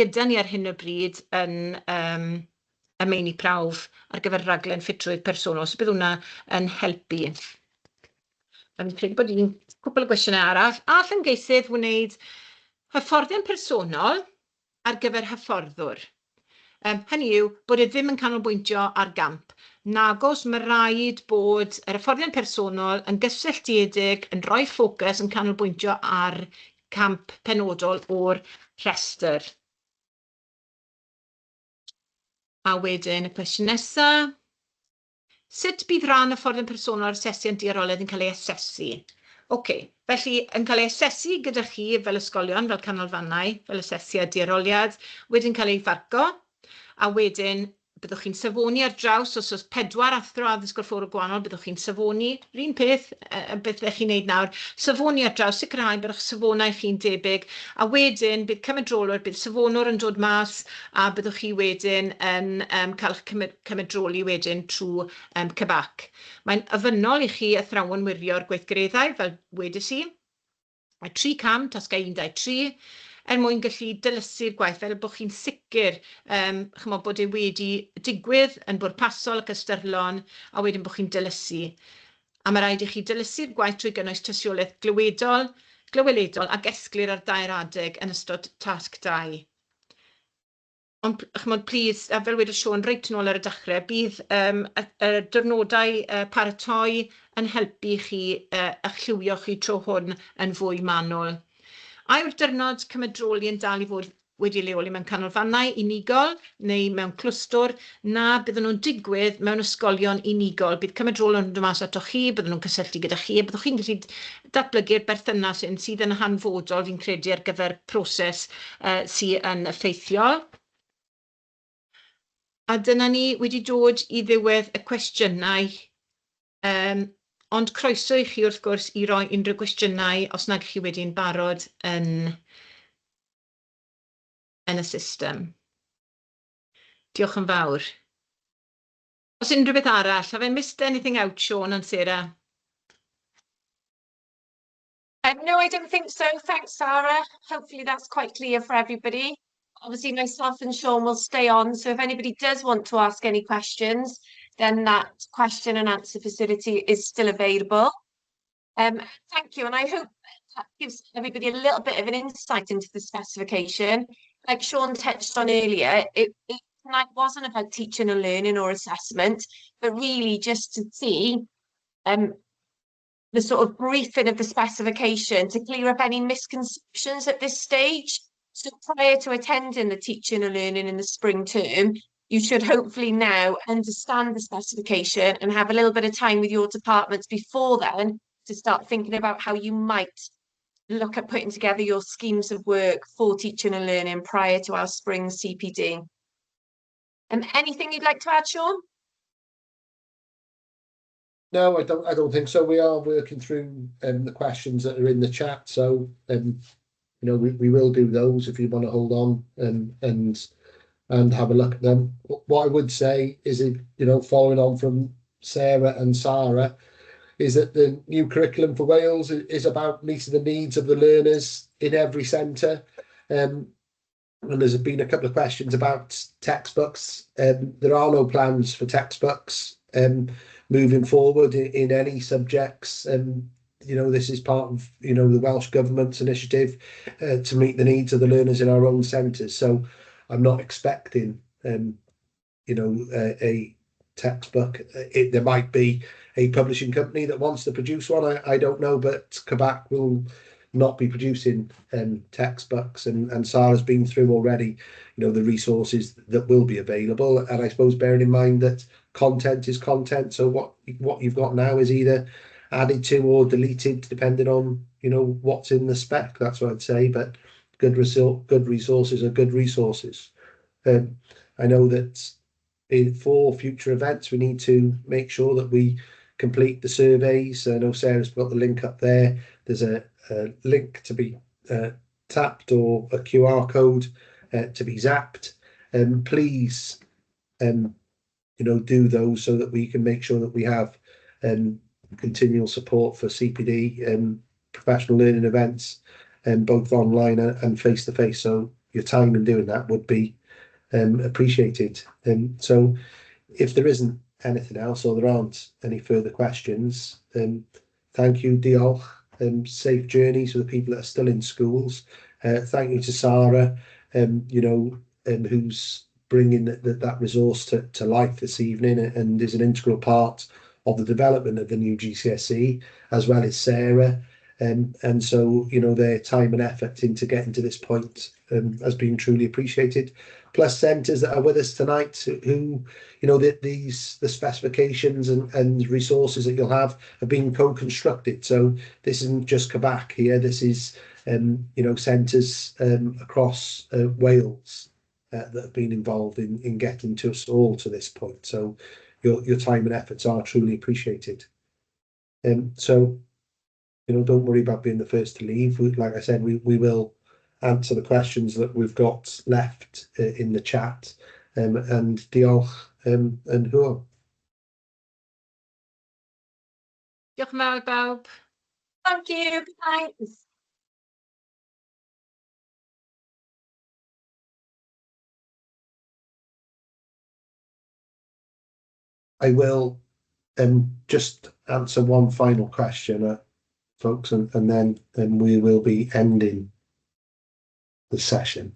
gyda ni ar hyn o bryd yn y meini prawf ar gyfer rhaglen ffitrwydd personol. So bydd hwnna yn helpu. Fi'n credu bod un cwpl o gwestiynau arall. All ymgeisydd wneud hyfforddiant personol ar gyfer hyfforddwr? Hynny yw bod e ddim yn canolbwyntio ar gamp. Nagos, mae rhaid bod yr hyfforddiant personol yn gysylltiedig, yn rhoi ffocws, yn canolbwyntio ar camp penodol o'r rhestr. A wedyn y cwestiwn nesaf. Sut bydd rhan hyfforddiant personol ar asesiad diarholiad yn cael ei asesu? OK, felly yn cael ei asesu gyda chi fel ysgolion, fel canolfannau, fel asesiad diarholiad, wedyn cael ei farco, a wedyn byddwch chi'n safoni ar draws, os oes 4 athro addysg gorfforol gwahanol, byddwch chi'n safoni, yr un peth, beth ydych chi'n neud nawr, safoni ar draws, sicrhau bod eich safonau chi'n debyg, a wedyn bydd cymedrolwr, bydd safonwr yn dod mas, a byddwch chi wedyn yn cael eich cymedroli wedyn trwy CBAC. Mae'n ofynnol i chi athrawon wirio'r gweithgareddau, fel wedes i. Mae 3 cam, tasgau 1, 2, 3, er mwyn gallu dilysu'r gwaith, fel bod chi'n sicr, chimod, bod e wedi digwydd yn bwrpasol ac ystyrlon, a wedyn bod chi'n dilysu. A mae rhaid i chi dilysu'r gwaith trwy gynnwys tystiolaeth glywedol, glyweledol a gesglir ar dair adeg yn ystod tasg 2. Ond, chimod, plis, a fel wedodd Siôn reit nôl ar y dechrau, bydd y diwrnodau paratoi yn helpu chi, eich llywio chi trwy hwn yn fwy manwl. A yw'r diwrnod cymedroli yn dal i fod wedi leoli mewn canolfannau unigol neu mewn clwstwr? Na, bydden nhw'n digwydd mewn ysgolion unigol. Bydd cymedrolwr yn dod mas atoch chi, bydden nhw'n cysylltu gyda chi, a byddwch chi'n gallu datblygu'r berthynas hyn sydd yn hanfodol, fi'n credu, ar gyfer proses sydd yn effeithiol. A dyna ni wedi dod i ddiwedd y cwestiynau. Ond croeso i chi wrth gwrs i roi unrhyw gwestiynau os nag chi wedi'n barod yn y system. Diolch yn fawr. Os unrhyw beth arall, have I missed anything out, Siôn and Sarah? No, I don't think so. Thanks, Sarah. Hopefully that's quite clear for everybody. Obviously, myself and Sean will stay on, so if anybody does want to ask any questions, then that question and answer facility is still available. Thank you, and I hope that gives everybody a little bit of an insight into the specification. Like Sean touched on earlier, it tonight wasn't about teaching and learning or assessment, but really just to see the sort of briefing of the specification to clear up any misconceptions at this stage. So prior to attending the teaching and learning in the spring term, you should hopefully now understand the specification and have a little bit of time with your departments before then to start thinking about how you might look at putting together your schemes of work for teaching and learning prior to our spring CPD. Anything you'd like to add, Sean? No, I don't think so. We are working through the questions that are in the chat, so we will do those if you want to hold on and have a look at them. What I would say is, following on from Sarah and Sarah, is that the new curriculum for Wales is about meeting the needs of the learners in every centre. And there's been a couple of questions about textbooks. There are no plans for textbooks moving forward in any subjects. This is part of the Welsh Government's initiative to meet the needs of the learners in our own centres. So I'm not expecting a textbook. There might be a publishing company that wants to produce one. I don't know, but CBAC will not be producing textbooks, and Sarah's been through already the resources that will be available. And I suppose bearing in mind that content is content, so what you've got now is either added to or deleted depending on what's in the spec. That's what I'd say. But good resources are good resources. I know that for future events, we need to make sure that we complete the surveys. I know Sarah's got the link up there. There's a link to be tapped or a QR code to be zapped. Please do those so that we can make sure that we have continual support for CPD and professional learning events, both online and face to face. So your time in doing that would be appreciated. So if there isn't anything else or there aren't any further questions, thank you, diolch. Safe journeys for the people that are still in schools. Thank you to Sarah, who's bringing that resource to life this evening and is an integral part of the development of the new GCSE, as well as Sarah. And so their time and effort into getting to this point has been truly appreciated. Plus centres that are with us tonight who, the specifications and resources that you'll have been co-constructed. So this isn't just CBAC here, this is centres across Wales that have been involved in getting to us all to this point. So your time and efforts are truly appreciated. So don't worry about being the first to leave. Like I said, we will answer the questions that we've got left in the chat. And diolch and hwyl. Diolch yn fawr bawb. Thank you. Good night. I will just answer one final question, folks, and then we will be ending the session.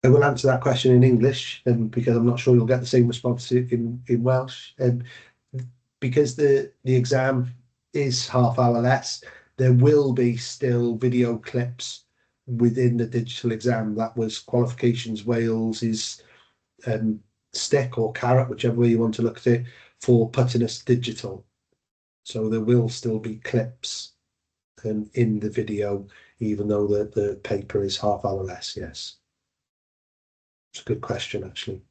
I will answer that question in English, because I'm not sure you'll get the same response in Welsh. Because the exam is half hour less, there will be still video clips within the digital exam. That was Qualifications Wales's stick or carrot, whichever way you want to look at it, for putting us digital. So there will still be clips in the video, even though the paper is half hour less, yes. It's a good question, actually.